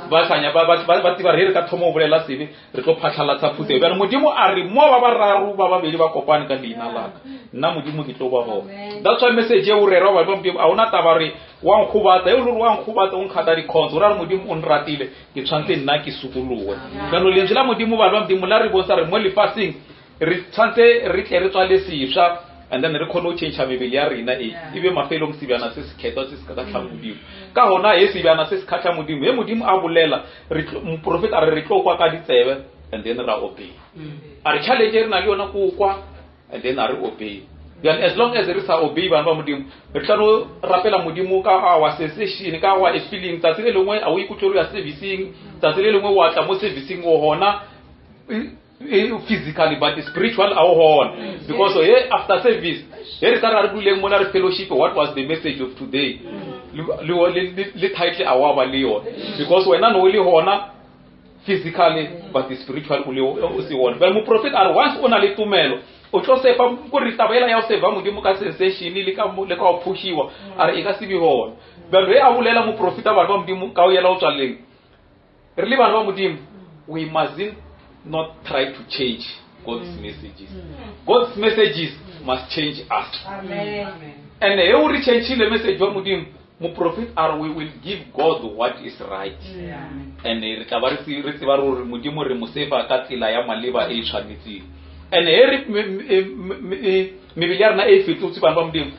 ba sanya ba ba ba tseba re re ka thoma o bolela sebe re tlo phatlhalatsa phuthego. Bjale Modimo a re mo ba bararo ba babedi ba kopane ka leina la ka, nna Modimo ke tlo ba gona. That's why message e o rera ba ba Modimo a ona taba re wa nkgobatsa, e le gore wa nkgobatsa o nkgata dikhonso, o ra re Modimo o nratile, ke tshwanetse nna ke sokolowe. Jaanong lentswe la Modimo bana ba Modimo la re bontsha re mo lefatsheng re tshwanetse re tle re tswale sefša, and then re kgone go change mebele ya rena e e be mafelong sebjana se se kgethwa se se kgatlhang Modimo. Ka gona he sebjana se se kgatlhang Modimo, he Modimo a bolela, moprofeta a re re tlo kwa ka ditsebe and then ra obey. A re challenge e re na le yona ko kwa and then a re obey. Bjale as long as re sa obey bana ba Modimo, re tla no rapela Modimo ka our sensation, ka our feeling. Tsatsi le lengwe a o ikutlwe o ya servicing, tsatsi le lengwe wa tla mo servicing o hona physically but spiritual a o hona. Because he after service he re tla re duleng mona re fellowship, what was the message of today? Le title a wa ba le yona, because wena no le hona physically but spiritual o le o se hona. But moprofeta a re once o na le tumelo o tlo sefa gore taba ela ya go seva Modimo ka sensation le ka le ka o phushiwa, a re e ka se be hona. Bjalo he a bolela moprofeta bana ba Modimo ka o yela o tswaleng, re le bana ba Modimo we mustn't not try to change God's messages. God's messages must change us. Amen. And he o re changeile message wa Modimo, moprofeta a re we will give God what is right. And re tla ba re tseba gore Modimo re mo sefa ka tsela ya maleba e e tshwanetseng. And he re mebele ya rena e fetotse bana ba Modimo,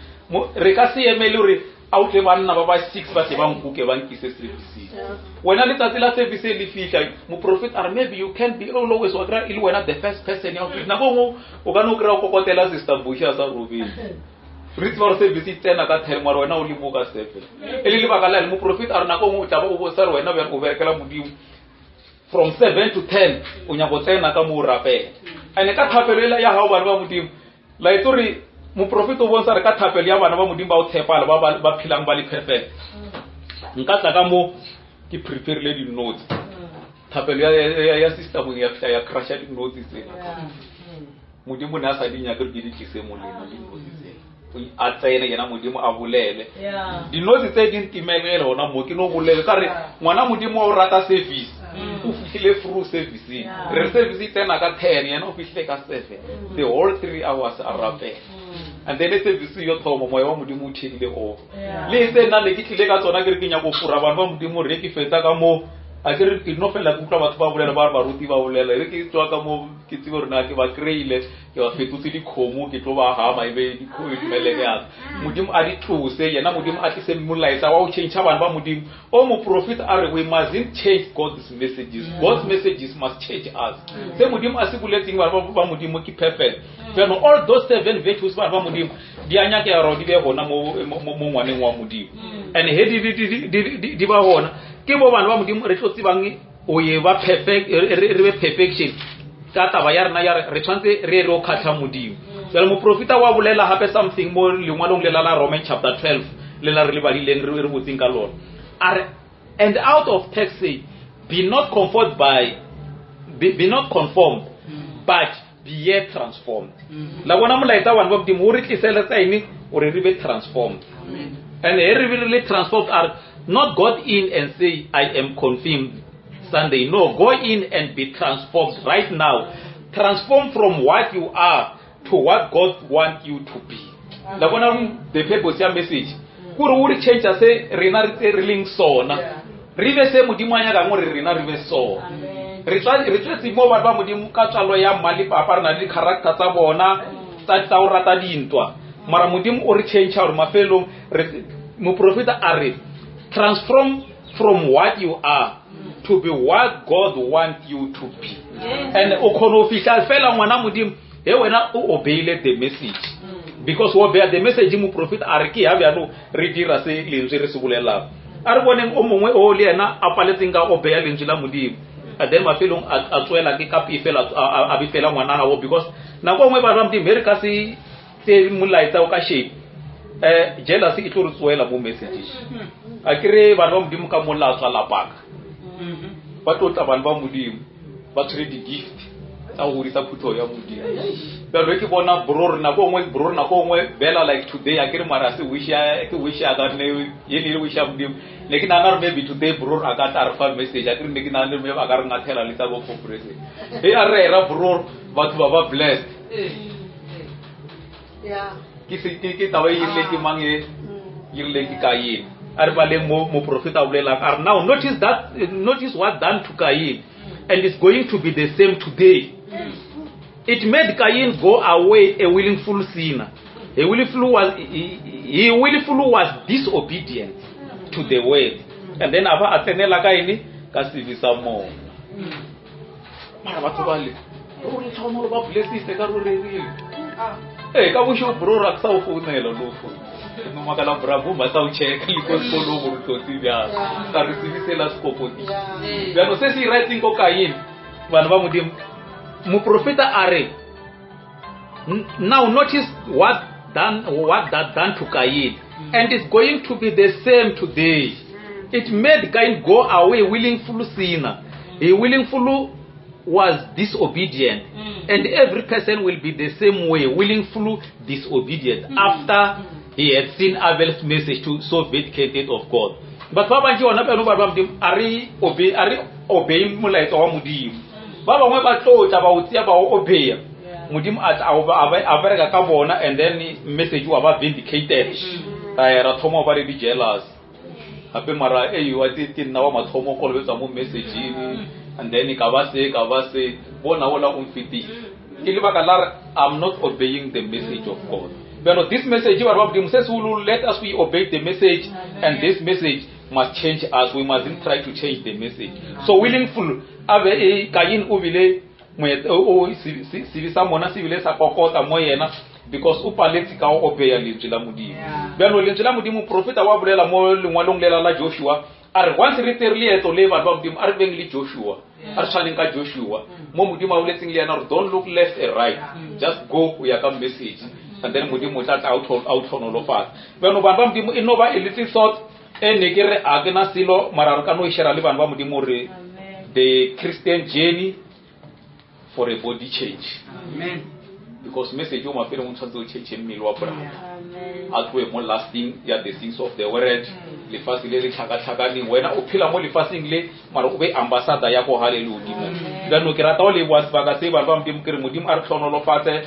re ka se emele gore a o tle banna ba ba 6 ba tle ba nkuke ba nkise serviceng. Wena letsatsi la service le fihla, moprofeta a re maybe you can be always wa kry-a e le wena the first person ya go fihla. Nako nngwe o ka no kry-a o kokotela sister Bushi a sa robetse, re tseba gore service e tsena ka 10, mara wena o le mo ka 7. E le lebaka la eng? Moprofeta a re nako nngwe o tla ba o botsa re wena bjang o berekela Modimo from 7 to 10, o nyaka go tsena ka mo o rapela. And ka thapelo ela ya gago bana ba Modimo, la itse gore moprofeta o bontsha re ka thapelo ya bana ba Modimo ba o tshepala, ba ba phelang ba le perfect. Nka tla ka mo ke preferile di-notes, thapelo ya sister mong ya fihla ya crusha di-notes tsena. Modimo ne a sa di nyake gore ke di tlise mo lena di-notes tsena, a tsene yena Modimo a bolele. Di-notes tse di ntimelele gona mo ke no bolele ka re ngwana Modimo wa o rata service, o fihlile through serviceng. Re service e tsena ka 10, yena o fihlile ka 7, the whole 3 hours a rapela. And then service yo thoma moya wa Modimo o tšhedile over. Le tse nna ne ke tlile ka tsona ke re ke nyako fora bana ba Modimo, re ke fetsa ka mo a ke re ke no fela ke utlwa batho ba bolela, ba re baruti ba bolela, e re ke tswa ka mo ke tsebe gore na ke ba kry-ile, ke ba fetotse dikgomo, ke tlo ba gama e be meleke yaka. Modimo a di tlose, yena Modimo a tlise molaetsa wa go change bana ba Modimo. O moprofeta a re we mustn't change God's messages, God's messages must change us. Se Modimo a se boletseng bana ba Modimo ke perfect. Jaanong all those 7 virtues bana ba Modimo di a nyakega gore di be gona mo ngwaneng wa Modimo. And he di ba gona ke bo bana ba Modimo re tlo tsebang o ye ba perfect, re be perfection ka taba ya rena ya re tshwanetse re re o kgatlha Modimo. Jale moprofeta wa bolela gape something mo lengwalong le la la Roman chapter 12 le la re le badileng re botseng ka lona. A re and out of text say be not conformed by be not conformed but be ye transformed. La bona molaetsa wa bana ba Modimo o re tliseletsa eng gore re be transformed. And he re be re le transformed, are not go in and say I am confirmed Sunday. No, go in and be transformed right now. Transform from what you are to what God wants you to be. La bona the purpose ya message kore o re change se rena re tse re leng sona, re be se Modimo a nyakang gore rena re be sona. Re tswetse mo bana ba Modimo ka tswalo ya mma le papa, re na le di-character tsa bona tsa go rata dintwa, mara Modimo o re change gore mafelong moprofeta a re transform from what you are to be what God wants you to be. And o kgone go fihla fela ngwana Modimo he wena o obeyile the message. Because wo beya the message, moprofeta a re ke ya bjalo re dira se lentswe re se bolelang. A re boneng o mongwe o le yena a paletseng ka o beya lentswe la Modimo, and then mafelong a tswela ke ka pefela, a befela ngwana gago, because nako e nngwe batho ba Modimo he re ka se tse molaetsa o ka shape, jealousy e tlo re tsoela mo messageng. A kere bana ba Modimo ka mola tswa lapaka ba tlo tla, bana ba Modimo ba tshwere di-gift tsa go godisa phuthego ya Modimo. Bjalo ke bona bro, nako nngwe bro, nako nngwe bela like today, a kere mara se wish ya ke wish ya ka ne ye ne le wish ya Modimo. Ne ke nagana gore maybe today bro a ka tla re fa message, a kere ne ke nagana maybe a ka re ngathela le tsa bo conference e a rera bro, batho ba ba blessed. Ke se ke taba e rile ke mang e e rile ke Kain. A re baleng mo moprofeta a bolelang, a re, "Now notice that, notice what done to Cain, and it's going to be the same today. It made Cain go away a willful sinner. He willfully was disobedient to the word, and then a ba a tsenela ka eng? Ka sebe sa mona." Mara batho ba le ruri tlhokomolo ba blessitse ka ro rerile ee ka bošego bro ra ke sa o founela lofo no makala bravo ba sa o checka le ko sekolong gore tlotse bjang ka re sebe sela se kokotile bjano se se iretseng ko Kain. Bana ba Modimo, moprofeta a re, "Now notice what that done to Cain, and it's going to be the same today. It made Cain go away willingful sinner. He willingfully was disobedient, and every person will be the same way, willingfully disobedient after he had seen Abel's message to so vindicated of God." Batho ba bantši gona bjano, batho ba Modimo, a re obey, a re obey molaetsa wa Modimo. Ba bangwe ba tlo tla ba o tseya ba o obeya, Modimo a tla a bereka ka bona, and then message wa ba vindicated. Ra thoma go ba le di-jealous gape, mara ei wa te nna wa mathomo kolobetswa mo messageng, and then ka ba se ka ba se bona ola o mfetile ke lebaka la re I'm not obeying the message of God. Bjalo this message, batho ba Modimo, se se will let us, we obey the message, and this message must change us. We mustn't try to change the message. So willingful a be e Kain o bile o sebe sa mona se bile sa kokota mo yena because o paletse ka go obeya lentswe la Modimo. Bjalo lentswe la Modimo, profeta wa bolela mo lengwalong lela la Joshua, a re once re tsere leeto le, batho ba Modimo, a re beng le Joshua, a re tshwaneng ka Joshua mo Modimo a boletseng le yena gore don't look left and right, just go o ya ka message, and then Modimo o tla tla a o tlhonolofatsa. Bjano bana ba Modimo, e no ba e little thought e ne ke re a ke na selo, mara re ka no e share le bana ba Modimo gore the Christian journey for a body change. Amen. Because message o mafelong o tshwanetse o change mmele wa brother, a tloe mo lasting ya the things of the world, lefatshe le le tlhakatlhakaneng. Wena o phela mo lefatsheng le, mara o be ambassador ya ko gale legodimo. Jaanong ke rata go leboa sebaka se, batho ba Modimo, ke re Modimo a re tlhonolofatse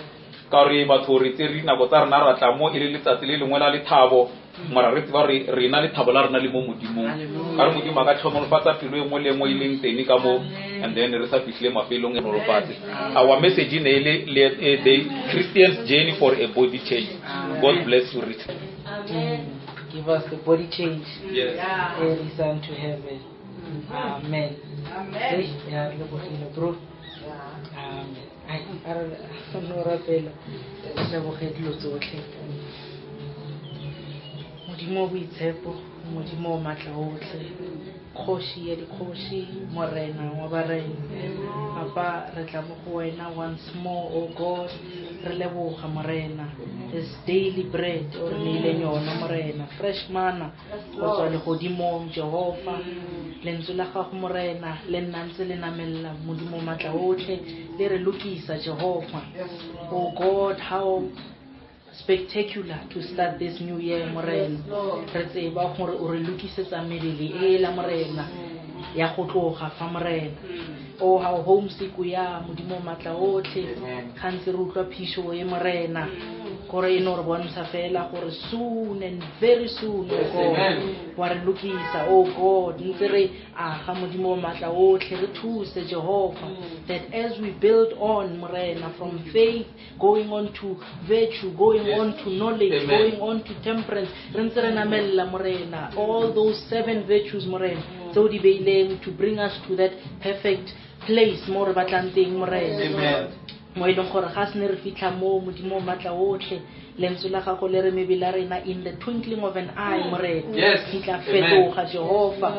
ka gore batho re tsere dinako tsa rena ra tla mo e le letsatsi le lengwe la lethabo, mara re tseba re rena lethabo la rena le mo Modimong. Ka re Modimo a ka tlhonolofatsa pelo e nngwe le nngwe e leng teng ka mo, and then re sa fitlhile mafelong e nolofatse. Our message ne e le the Christian's journey for a body change. God bless you richly. Amen. Give us the body change. Yes. Ere isang to heaven. Amen. Amen. Ya re lebogile bro. Amen. Ai, a re no rapela. Re leboge dilo tsotlhe. Modimo o boitshepo, Modimo o maatla otlhe, kgoši ya dikgoši, morena wa barena, papa, re tla mo go wena once more, o God, re leboga, morena, this daily bread o re neileng yona, morena, fresh manna go tswa legodimong. Jehova, lentswe la gago, morena, le nna ntse le namelela, Modimo o maatla otlhe, le re lokisa, Jehova. Oh God, how spectacular to start this new year, morena, re tseba gore o re lokisetsa mebele ela, morena, ya go tloga fa, morena. Oh, how homesick we are, Modimo o maatla otlhe, gantsi re utlwa phišo e, morena, gore e no re bontsha fela gore soon and very soon, oh God, wa re lokisa. Oh God, ntse re aga, Modimo o maatla otlhe, re thuse, Jehova, that as we build on, morena, from faith going on to virtue, going on to knowledge, Amen. going on to temperance, re ntse re namelela, morena, all those seven virtues, morena, tseo di beileng to bring us to that perfect place mo re batlang teng, morena. Amen. Mo e leng gore ga se ne re fitlha mo, Modimo o maatla otlhe, Lentswe la gago le re mebele ya rena in the twinkling of an eye, Morena. Yes. Di tla Amen. fetoga, Jehova.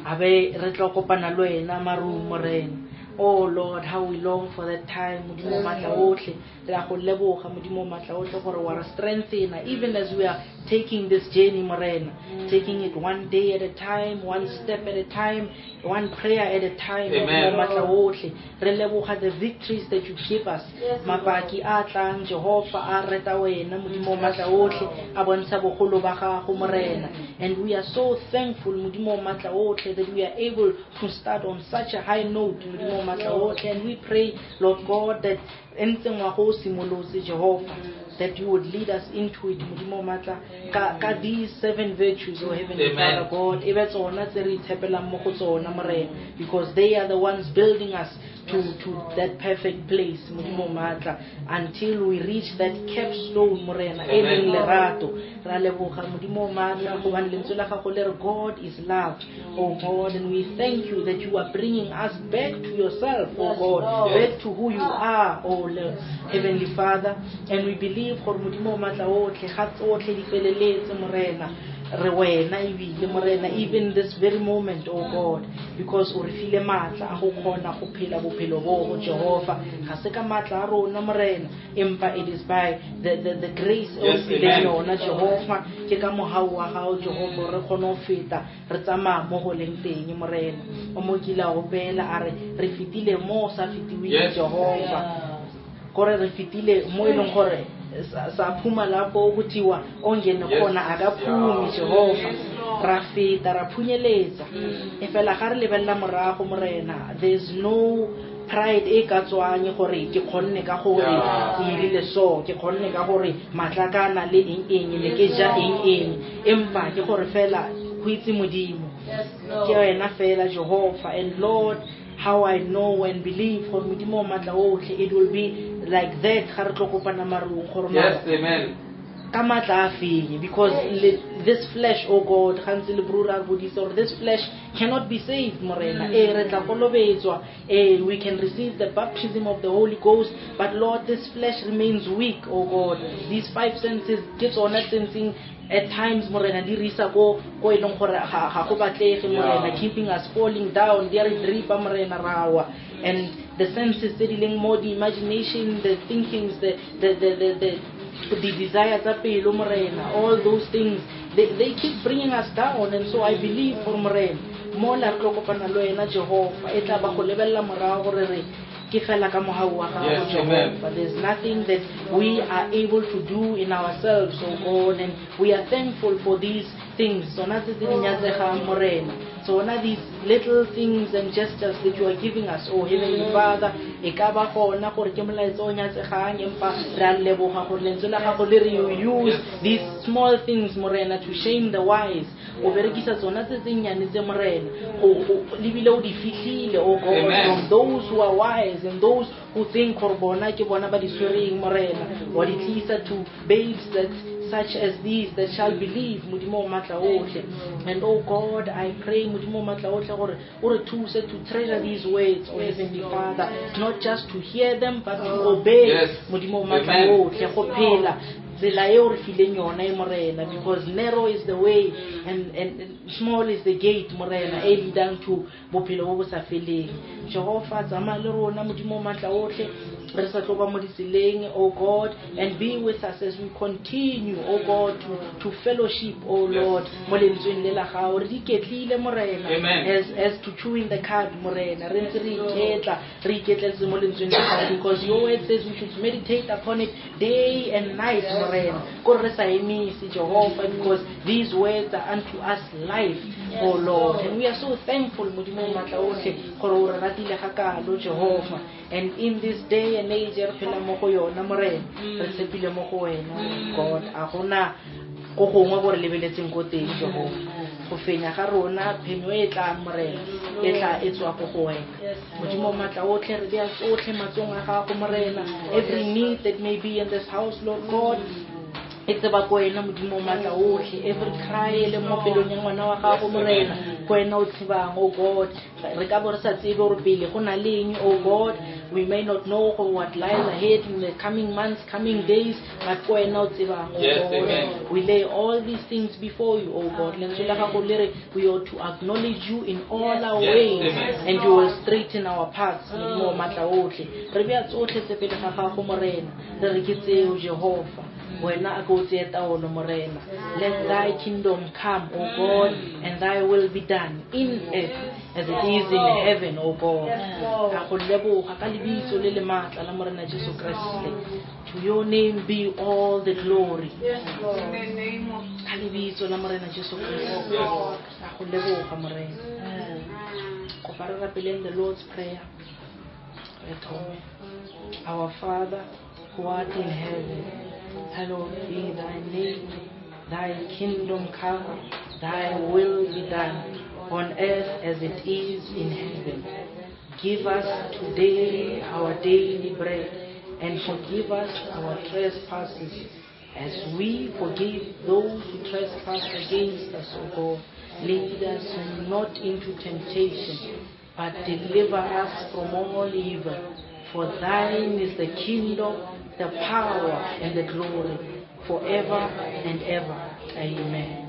A be re tlo kopana le wena marung, Morena. Oh Lord, how we long for that time. Modimo o matla otlhe. Re a go leboga, Modimo o matla otlhe, gore wa re strengthena even as we are taking this journey, Morena. Taking it one day at a time, one step at a time, one prayer at a time. Amen. Modimo o matla otlhe. Re leboga the victories that you give us. Mapaki a tlang, Jehova, a reta wena, Modimo o matla otlhe, a bontsha bogolo ba gago, Morena. And we are so thankful, Modimo o matla otlhe, that we are able to start on such a high note, Modimo o matla otlhe. And we pray, Lord God, that ntse ngwaga o simolotse, Jehova, that you would lead us into it, Modimo o matla, ka these seven virtues, O Heavenly Amen. Father God, e be tsona tse re itshepelang mo go tsona, Morena, because they are the ones building us to that perfect place, Modimo o matla, until we reach that capstone, Morena, e leng Amen. lerato. Ra leboga, Modimo o matla, gobane lentswe la gago le re God is love, O God, and we thank you that you are bringing us back to yourself, O God, Yes. back to who you are, O Lord, Heavenly Father. And we believe gore Modimo o matla otlhe, ga tsotlhe di feleletse, Morena, re wena ebile, Morena, even this very moment, O God, because o re file matla a go kgona go phela bophelo bo go Jehova. Ga se ka matla a rona, Morena, empa it is by the grace e o Yes, fileng amen. yona, Jehova. Ke ka mohau wa gago, Jehova, re kgone go feta, re tsamaya mo go leng teng, Morena. O mo kile a opela a re, re fetile mo o sa fetiweng, Yes. Jehova. Kore re fetile mo e leng gore sa phuma lapho kuthiwa ongene Yes. khona akaphumi, Yeah. Jehova. Ra feta, ra phunyeletsa. E fela ga re lebelela morago, Morena, there's no pride e ka tswang gore ke kgonne ka gore Yeah. ke dirile so, ke kgonne ka gore matla ka na le eng eng, ne ke ja eng eng, empa ke gore fela go itse Modimo. Ke wena fela, Jehova. And Lord, how I know and believe gore Modimo o matla otlhe, it will be like that ga re tlo kopana marung gore Yes, mara amen. ka matla a feng, because this flesh, oh God, gantsi le brura re bodisa gore this flesh cannot be saved, Morena. Re tla kolobetswa, we can receive the baptism of the Holy Ghost, but Lord, this flesh remains weak, oh God. These five senses ke tsona tse ntseng at times, Morena, di re isa ko e leng gore ga go batlege, Morena, Yeah. keeping us falling down, di a re dripa, Morena, ra wa. And the senses tse di leng mo, the imagination, the thinkings, the desire tsa pelo, Morena, all those things, they keep bringing us down. And so I believe for Morena, mo la re tlo kopana le wena, Jehova, e tla ba go lebelela morago gore re ke fela ka mohau wa gago, Yes, Jehova. amen. There's nothing that we are able to do in ourselves, oh God, and we are thankful for these things. Tsona tse tse di nyatsegang, Morena. Tsona these little things and gestures that you are giving us, oh Heavenly Father, e ka ba gona gore ke molaetsa o nyatsegang, empa re a leboga gore lentswe la gago le re you use Yes. these small things, Morena, to shame the wise. O berekisa tsona tse tse nnyane tse, Morena, lebile o di fihlile, oh God, Amen. from those who are wise and those who think gore bona ke bona ba di tshwereng, Morena. Wa di tlisa to babes that such as these that shall believe, Modimo o matla otlhe. And oh God, I pray, Modimo o matla otlhe, gore o re thuse to treasure these words, oh Heavenly Father, not just to hear them but to obey. Yes. Modimo o matla Amen. otlhe, go phela tsela eo re fileng yona e, Morena, because narrow is the way and small is the gate, Morena, e leadang to bophelo bo bo sa feleng. Jehova, tsamaya le rona, Modimo o matla otlhe, re sa tlo ba mo ditseleng, oh God, and be with us as we continue, oh God, to fellowship, oh Yes. Lord, mo lentsweng le la gago. Re iketlile, Morena, Amen. as to chewing the cud, Morena. Re ntse re iketla, re iketletse mo lentsweng la gago, because your word says we should meditate upon it day and night, Morena. Ko re sa emise, Jehova, because these words are unto us life, oh Lord. And we are so thankful, Modimo o matla otlhe, gore o re ratile gakalo, Jehova. And in this day and age re phela mo go yona, Morena, re tshepile mo go wena, God. A gona go gongwe bo re lebeletseng ko teng, Jehova. Go fenya ga rona, phenyo e tlang, Morena, e tla e tswa ko go wena. Modimo o matla otlhe, re bea tsotlhe matsong a gago, Morena. Every need that may be in this house, Lord God, e tseba ko wena, Modimo o matla otlhe. Every cry e leng mo pelong ya ngwana wa gago, Morena, ko wena o tsebang, oh God. Re ka bo re sa tsebe gore pele go na le eng, oh God. We may not know what lies ahead in the coming months, coming days, but ko wena o tsebang, O Yes, God. amen. We lay all these things before you, O God. Lentswe la gago le re we ought to acknowledge you in all our Yes, ways, amen. and you will straighten our paths. Modimo wa matla otlhe. Re bea tsotlhe tse pele ga gago, Morena. Re re ke tseo, Jehova. Wena a ko o tseye taolo, Morena. Let thy kingdom come, O God, and thy will be done in earth as it is in heaven, O God. Ka go leboga ka lebitso le le maatla la Morena Jesu Kriste. To your name be all the glory. In the name of Ka lebitso la Morena Jesu Kriste. Ka go leboga, Morena. Kopa re rapeleng the Lord's Prayer. Re thome. Our Father, who art in heaven, hallowed be thy name. Thy kingdom come, thy will be done, on earth as it is in heaven. Give us today our daily bread, and forgive us our trespasses, as we forgive those who trespass against us, O God. Lead us not into temptation, but deliver us from all evil. For thine is the kingdom, the power, and the glory, forever and ever. Amen.